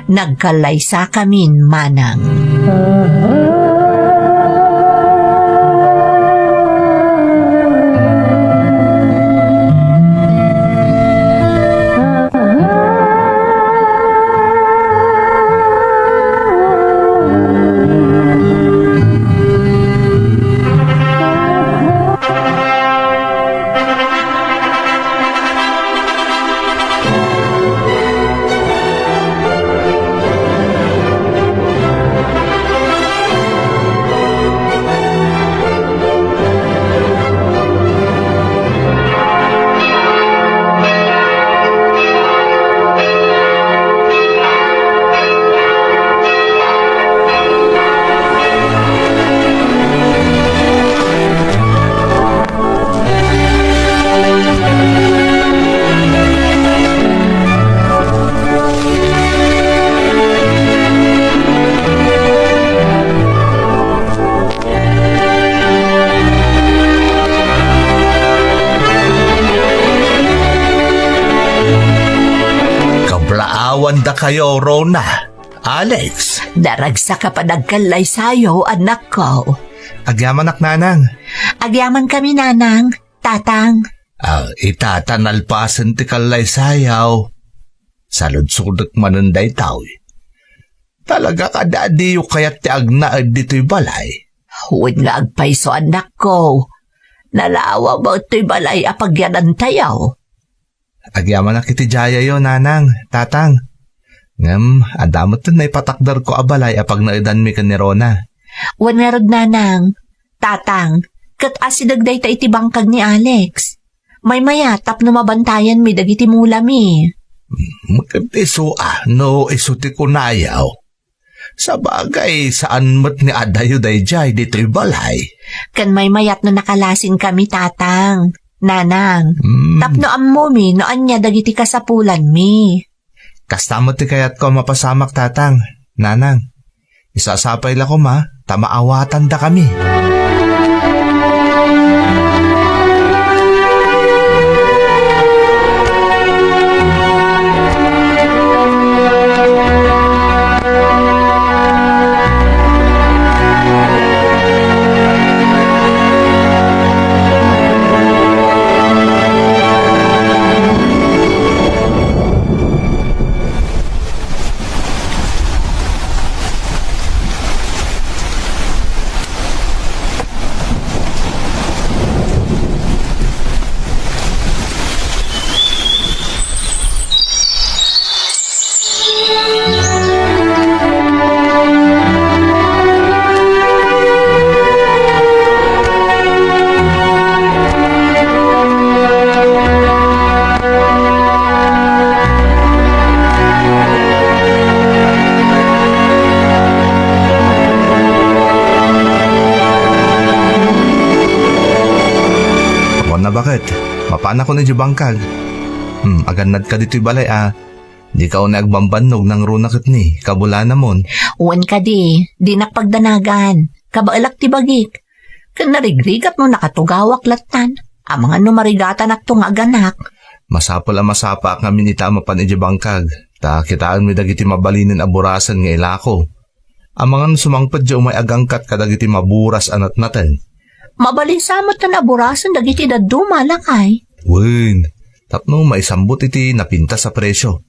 nagkallaysakamin manang. Kablaawandakayo, Rona. Alex. Naragsak a panagkallaysayo, anakko. Agyamanak, Nanang. Agyamankami, Nanang. Tatang. Ah, ita ta nalpasen ti kallaysayaw. Saludsodek manen daytoy. Talaga kada diyo kayat ti agnaed ditoy balay? Wen nga agpayso, anakko. Nalawa met toy balay a pagyanantayo. Agyamanak iti diayo, Nanang, Tatang. Ngem, adda met ti naipatakderko a balay a pagnaedanmi ken ni Rona. Wen ngarud, Nanang, Tatang, ket asideg dayta iti bangkag ni Alex. Maymaya tapno mabantayanmi dagiti mulami. Hmm, ket isu a, no isu ti kunayo. Sabagay, saan met nga adayo daydiay ditoy balay. Ken maymayat no nakalasingkami, Tatang, Nanang. Hmm. Tapno ammomi no ania dagiti kasapulanmi. Kasta met ti kayatko a mapasamak, Tatang, Nanang. Isasapay la koma ta maawatandakami. Awan na baket, mapanakon idiay bangkag. Hmm, agannadka ditoy balay a. Dika unay agbambannog nangruna ket ni kabulanamon. Wen kadi, dinak pagdanagan. Kabaelak ti bagik. Ket narigrigat no nakatugawak lattan. Amangan no marigatanakto nga aganak. Masapul a masapaak ngamin ita a mapan idiay bangkag. Ta kitaenmi dagiti mabalinen a burasen nga ilako. Amangan no sumangpet diay umay agangkat kadagiti maburas a natnaten. Mabalin sa met a burasen dagiti dadduma, lakay. Wen, tapno maisambut iti napintas a presio.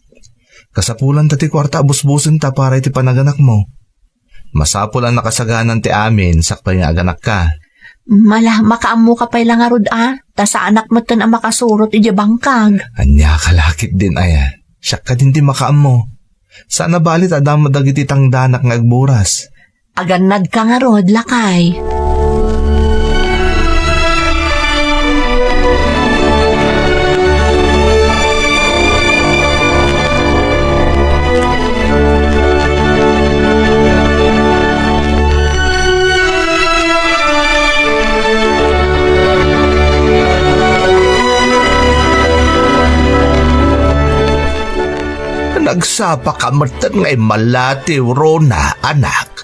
Kasapulanta ti kuarta a busbusenta para iti panaganakmo. Masapul a nakasaganan ti amin sakbay nga aganakka. Mala, makaammoka pay la ngarud a, ta saanak metten a makasurot idiay bangkag. Ania ka la ketdin aya? Siak kadin ti makaammo. Saan a bali ta adda met dagiti tangdanak nga agburas. Agannadka ngarud, lakay. Agsapaka metten nga immallatiw, Rona, anak.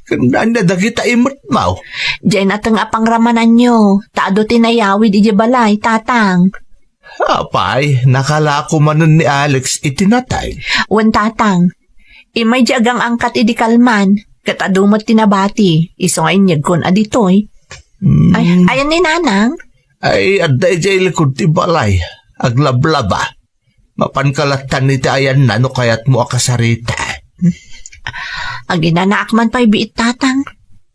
Ken ania dagita imetmo? Diay nateng a pangramananyo, ta adu ti nayawid idiay balay, Tatang. Apay, nakalako manen ni Alex iti nateng? Wen, Tatang. Immay diay agang-angkat idi kalman, ket adu met ti nabati, isu nga inyegkon a ditoy. Hmm. Ay, ayan ni Nanang? Ay, adda idiay likod ti balay. Aglablaba. Mapanka lattan iti ayanna no kayatmo a kasarita. Aginanaak man pay biit, Tatang.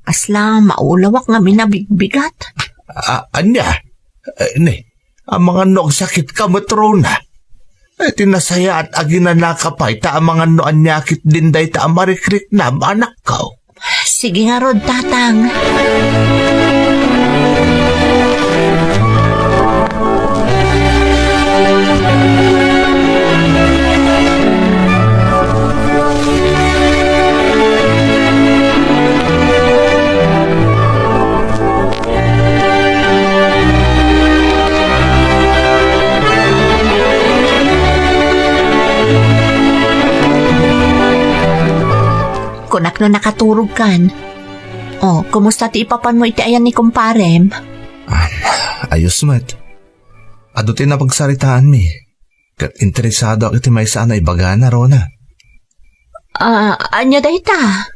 Kasla maulawak ngamin a bigbigat. A-, ania? Eh, ni, amangan no agsakitka met, Rona. Eh, ti nasayaat, aginanaka pay, ta amangan no ania ketdin dayta a marikriknam, anakko. Sige ngarud, Tatang. Kunak no nakaturogkan. Oh, kumusta ti ipapanmo iti ayan ni kumparem? Ah, ayos met. Adu ti napagsaritaanmi. Ket interesadoak iti maysa a naibagana, Rona. Ah, ania dayta?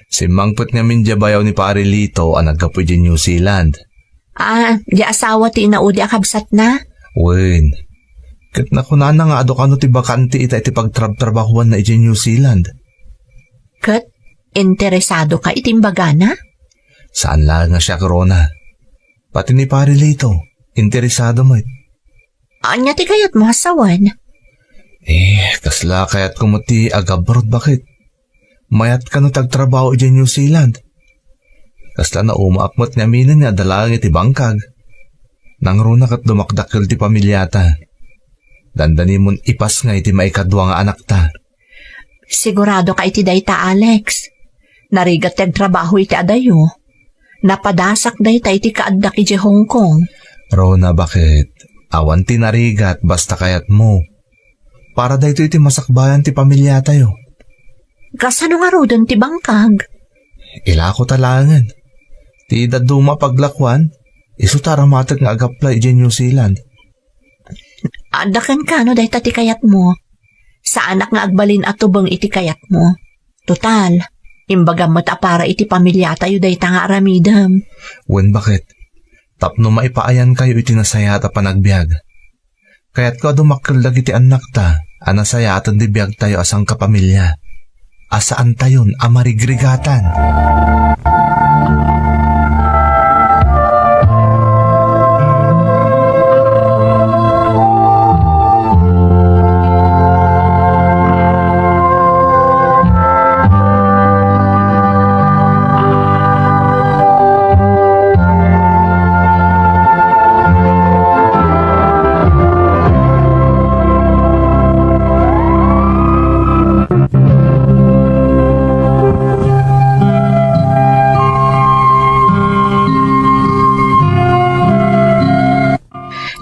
Simmangpet ngamin diay bayaw ni Pare Lito a naggapu idiay New Zealand. Ah, diay asawa ti inaudi a kabsatna? Wen. Ket nakunana nga adu kano ti bakante ita iti pagtrabtrabahuanna idiay New Zealand. Ket interesadoka iti imbagana? Saan laeng a siak, Rona. Pati ni Pare Lito, interesado met. Ania ti kayatmo a sawen? Eh, kasla kayatko met ti agabroad, baket. Mayat kano ti agtrabaho idiay New Zealand. Kasla naumaak met nga aminen nga adda laeng iti bangkag. Nangruna ket dumakdakkel ti pamiliata. Dandanimon ipasngay ti maikadua nga anakta. Siguradoka iti dayta, Alex. Narigat ti agtrabaho iti adayo. Napadasak dayta iti kaaddak idiay Hong Kong. Rona, baket? Awan ti narigat basta kayatmo. Para daytoy iti masakbayan ti pamiliatayo. Kasano ngaruden ti bangkag? Ilako ta laengen. Ti dadduma a paglakuan, isu ta aramatek nga ag-apply idiay New Zealand. Adda kenkano dayta ti kayatmo. Saanak nga agbalin a tubeng iti kayatmo. Total, imbagam met a para iti pamiliatayo dayta nga aramidem. Wen, baket? Tapno maipaayankayo iti nasayaat a panagbiag. Kayatko a dumakkel dagiti annakta a nasayaaten ti biagtayo a sangkapamilia, a saantayon a marigrigatan.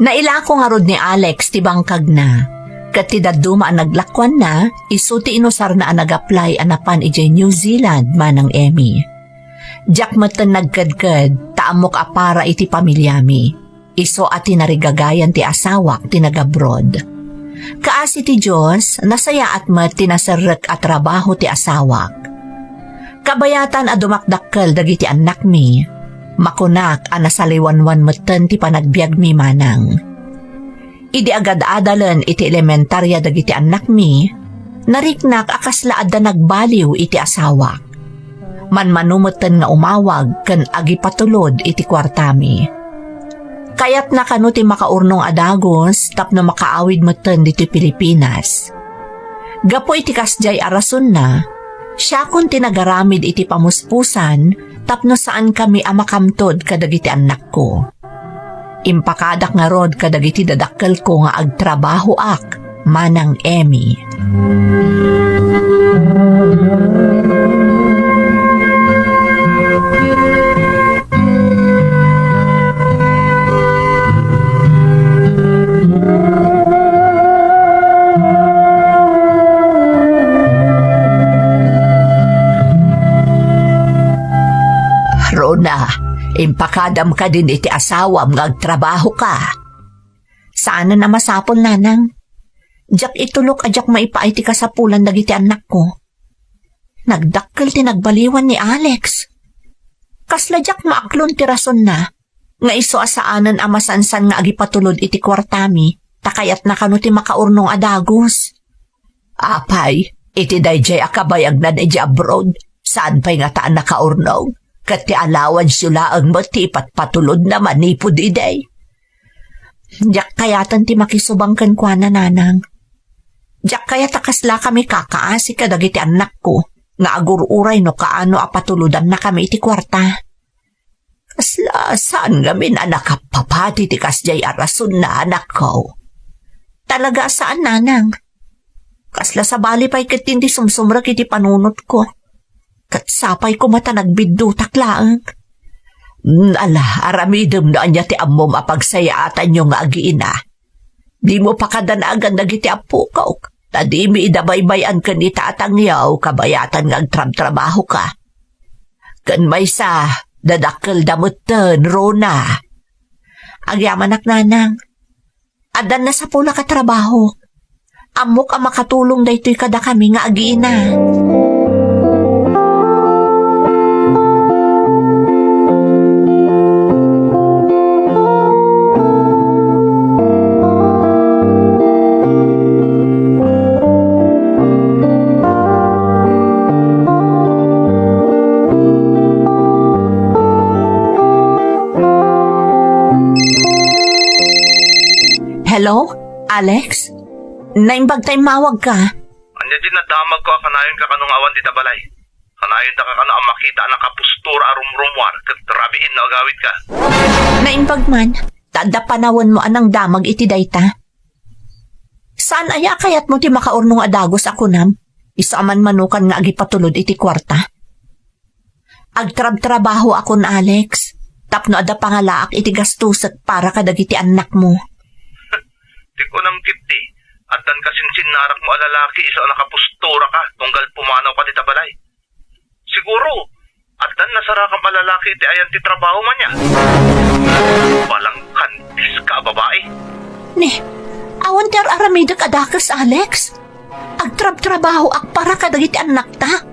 Nailako ngarud ni Alex ti bangkagna, ket ti dadduma a naglakuanna, isu ti inusarna a nag-apply a napan idiay New Zealand, Manang Emmy. Diak metten nagkedked, ta ammok a para iti pamiliami. Isu a tinarigagayan ti asawak ti nagabroad. Kaasi ti Dios, nasayaat met ti naserrek a trabaho ti asawak. Kabayatan a dumakdakkel dagiti annakmi, makunak a nasaliwanwan metten ti panagbiagmi manang. Idi agad-adalen iti elementaria dagiti annakmi, nariknak a kasla adda nagbaliw iti asawak. Manmano metten nga umawag ken agipatulod iti kuartami. Kayatna kano ti makaurnong a dagus tapno makaawid metten ditoy Pilipinas. Gapu iti kasdiay a rasonna, siakon ti nagaramid iti pamuspusan tapno saankami a makamtod kadagiti annakko. Impakadak ngarud kadagiti dadakkelko nga agtrabahoak, Manang Emmy. Impakadam kadin iti asawam nga agtrabahoka. Saanen a masapul, nanang. Diak itulok a diak maipaay ti kasapulan dagiti annakko. Nagdakkel ti nagbaliwan ni Alex. Kasla diak maaklon ti rasonna, nga isu a saanen a masansan nga agipatulod iti kuartami, ta kayatna kano ti makaurnong a dagus. Apay, iti daydiay a kabayagnan idiay abroad, saan pay ngata a nakaurnong, ket ti allowance-yo laeng met ti ipatpatulodna manipud idi. Diak kayaten ti makisubang kenkuana, nanang. Diak kayat a kaslakami kakaasi kadagiti annakko nga agur-uray no kaano a patulodannakami iti kuarta. Kasla saan ngamin a nakappapati ti kasdiay a rasonna, anakko. Talaga a saan, nanang. Kasla sabali pay ketdin ti sumsumrek iti panunotko. Ket sapay koma ta nagbiddutak laeng. Mm, ala, aramidem no ania ti ammom a pagsayaatanyo nga agiina. Dimo pakadanagan dagiti appokok, ta dimi ida baybay-an ken itatangyo kabayatan nga agtrabtrabahoka. Ken maysa, dadakkelda metten, Rona. Agyamanak, nanang. Addan nasapulak a trabaho. Ammok a makatulong daytoy kadakami nga agiina. Hello, Alex? Naimbag ta immawagka. Ania ti nadamagko a kanayonka kano nga awan dita balay? Kanayonka kano a makita a nakapustura a rumrumuar ket rabiin no agawidka? Naimbag man, ta adda panawenmo a nangdamag iti dayta. Saan aya a kayatmo ti makaurnong a dagus a kunam? Isu a manmanukan nga agipatulod iti kuarta. Agtrabtrabahoakon, Alex, tapno adda pangalaak iti gastosek para kadagiti annakmo. Ti kunam ketdi, addan kasinsinnarakmo a lalaki isu a nakapusturaka tunggal pumanawka dita balay. Siguro, addan nasarakam a lalaki iti ayan ti trabaho man ya. Balangkandiska a babai. Ni, awan ti ar-aramidek a dakes, Alex. Agtrabtrabahoak para kadagiti annakta.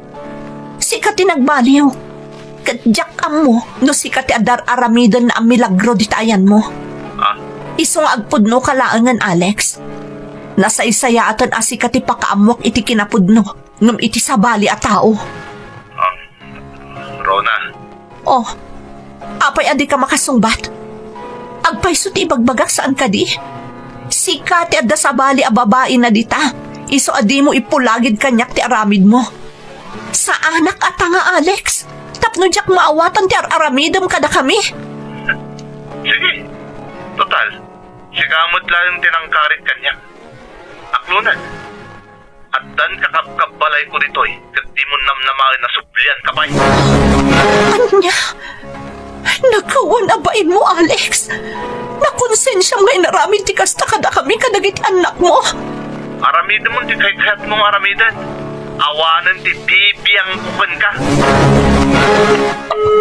Sika ti nagbaliw. Ket diak ammo no sika ti adda ar-aramiden a milagro dita ayanmo. Ah? Isu nga agpudnoka laengen, Alex. Nasaysayaaten a sika ti pakaammok iti kinapudno ngem iti sabali a tao. Ah, Rona. Oh, apay a dika makasungbat? Agpayso ti ibagbagak, saan kadi? Sika ti adda sabali a babaina dita. Isu a dimo ipulagid kaniak ti aramidmo. Saanak a tanga, Alex, tapno diak maawatan ti ar-aramidem kadakami. Sige. Total, sika met laeng ti nangkarit kaniak. Aklonen. Addan kakabkabbalayko ditoy, ket dimo namnamaen a sublianka pay. Ania? Nagkawan a bainmo, Alex? Nakonsensiam nga inaramid ti kasta kadakami kadagiti annakmo? Aramidem ti kaykayatmo nga aramiden. Awanen ti bibiangko kenka.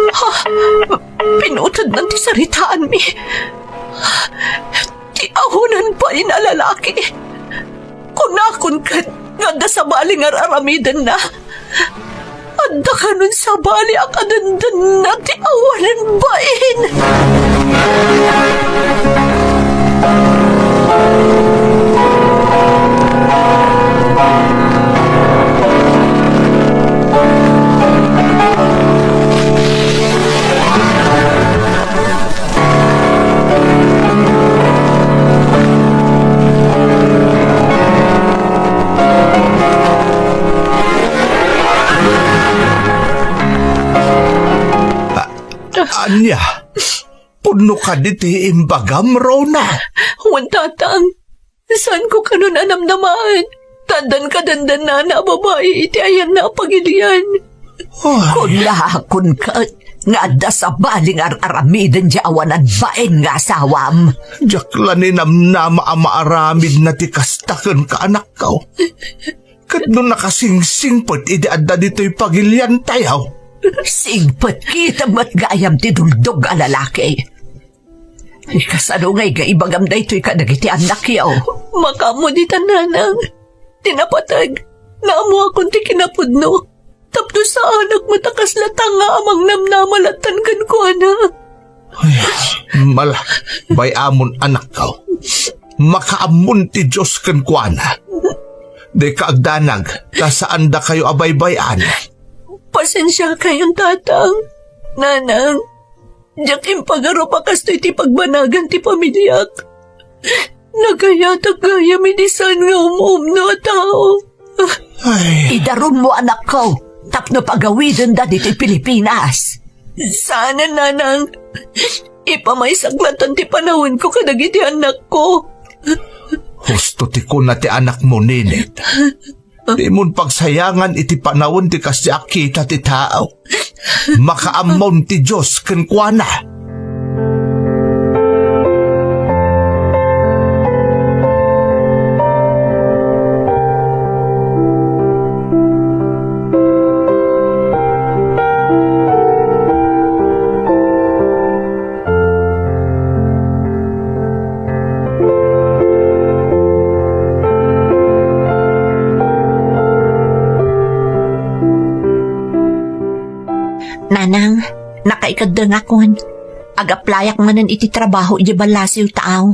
Ha? Pinutednan ti saritaanmi. Ti awanan bain a lalaki. Kunakon ket nga adda sabali nga ar-aramidenna. Adda kanon sabali a kadendenna ti awanan bain. Ah, ania? Pudno kadi ti imbagam, Rona? Wen, Tatang. Saanko kanon a namnamaen ta addan kadendennana a babai iti ayanna a pagilian. Ay. Kunakon ket nga adda sabali nga ar-aramiden ti awanan bain nga asawam. Diak la ninamnama a maaramidna ti kasta kenka, anakko. Ket no nakasingsingpet idi adda ditoy pagiliantayo, Singpet, kitem met gayam ti duldog a lalaki. Ay, kasano ngay nga ibagam daytoy kadagiti annakyo? Makaammo dita, nanang. Ti napateg, naammoakon ti kinapudno. Tapno saanak met a kasla tanga a mangnamnama lattan kenkuana. Ay, mal-, bay-amon, anakko. Makaammon ti Dios kenkuana. Dika agdanag, ta saan dakayo a baybay-an. Pasensiakayon, tatang, nanang. Diak impagarup a kastoy ti pagbanagan ti pamiliak. Nagayatak gayam idi saan nga umumno a tao. Ay. Idarummo, anakko, tapno pagawidenda ditoy Pilipinas. Saanen, nanang. Ipamaysak lattan ti panawenko kadagiti annakko. Husto ti kuna ti anakmo, Ninit. Dimon pagsayangan iti panawen ti kasdi a kita ti tao. Makaammon ti Dios kenkuana. Nanang, nakaikeddengakon. Ag-applyak manen iti trabaho idiay ballasiw taaw.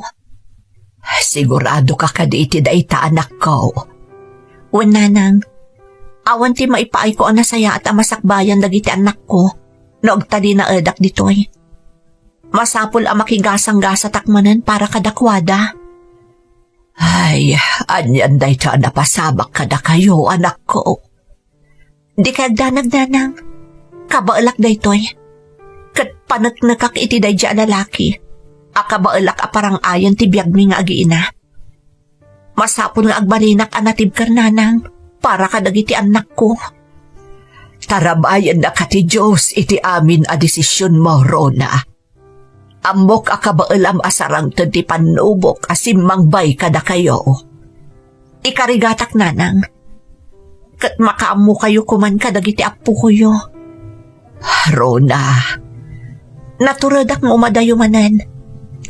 Sigurado ka kadi iti dayta, anakko? Wen, nanang. Awan ti maipaayko a nasayaat a masakbayan dagiti annakko no agtalinaedak ditoy. Masapul a makigasanggasatak manen para kadakuada. Ay, anian dayta a napasamak kadakayo, anakko? Dika agdanag, nanang. Kabaelak daytoy. Ket paneknekak iti daydiay a lalaki a kabaelak a parang-ayen ti biagmi nga agiina. Masapul nga agbalinak a natibker, nanang, para kadagiti annakko. Tarabayennaka ti Dios iti amin a desisionmo, Rona. Ammok a kabaelam a sarangted ti pannubok a simmangbay kadakayo. Ikarigatak, nanang, ket makaammokayo koman kadagiti appokoyo. Rona, naturedak nga umadayo manen,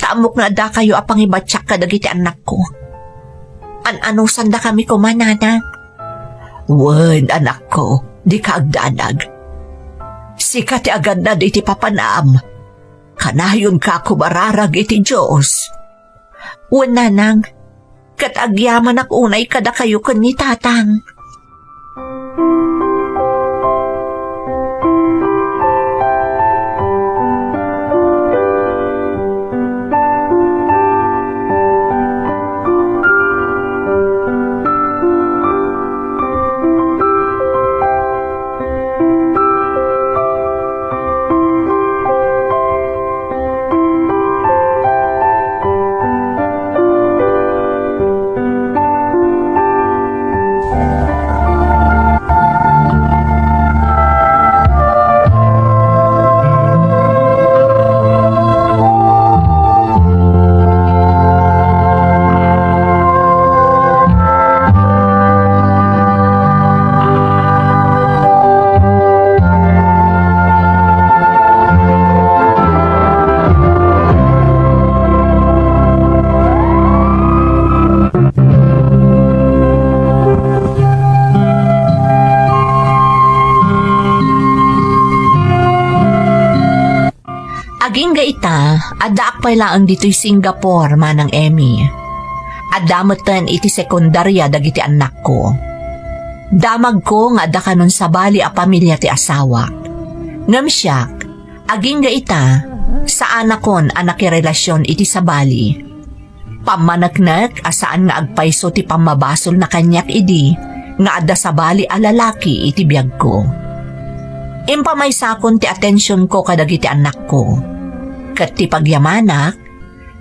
ta ammok nga addakayo a pangibatiak kadagiti annakko. An-anusandakami koma, nanang. Wen, anakko, dika agdanag. Sika ti agannad iti papanam. Kanayonka a kumararag iti Dios. Wen, nanang, ket agyamanak unay kadakayo ken ni tatang. Agingga ita, addaak pay laeng ditoy Singapore, Manang Emmy. Adda metten iti sekundaria dagiti annakko. Damagko nga adda kanon sabali a pamilia ti asawak. Ngem siak, agingga ita, saanakon a nakirelasion iti sabali. Pammaneknek a saan nga agpayso ti pammabasolna kaniak idi nga adda sabali a lalaki iti biagko. Impamaysakon ti atensionko kadagiti annakko. Ket ti pagyamanak,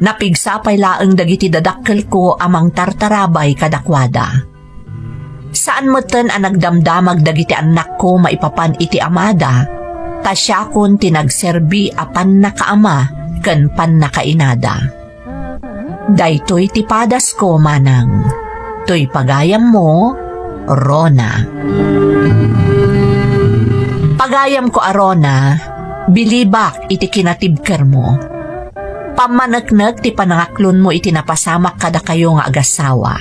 napigsa pay laeng dagiti dadakkelko a mangtartarabay kadakuada. Saan metten a nagdamdamag dagiti annakko maipapan iti amada, ta siakon ti nagserbi a pannakaama ken pannakainada. Daytoy ti padasko, Manang. Toy pagayammo, Rona. Agayamko a Rona, bilibak iti kinatibkermo. Pammaneknek ti panangaklonmo iti napasamak kadakayo nga agasawa.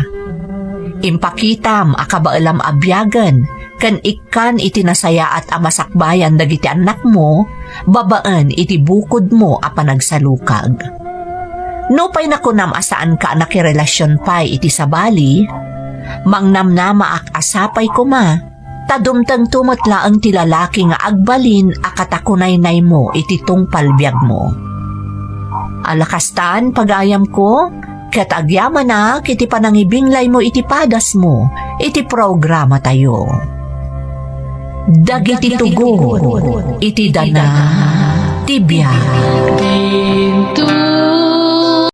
Impakitam a kabaelam a biagen ken ikkan iti nasayaat a masakbayan dagiti annakmo babaen iti bukodmo a panagsalukag. Nupay nakunam a saanka a nakirelasion pay iti sabali, mangnamnamaak a sapay koma ta dumtengto met laeng ti lalaki nga agbalin a katakunaynaymo iti tungpal biagmo. Ala kastan, pagayamko, ket agyamanak iti panangibinglaymo iti padasmo iti programatayo. Dagiti tugon iti dana ti biag.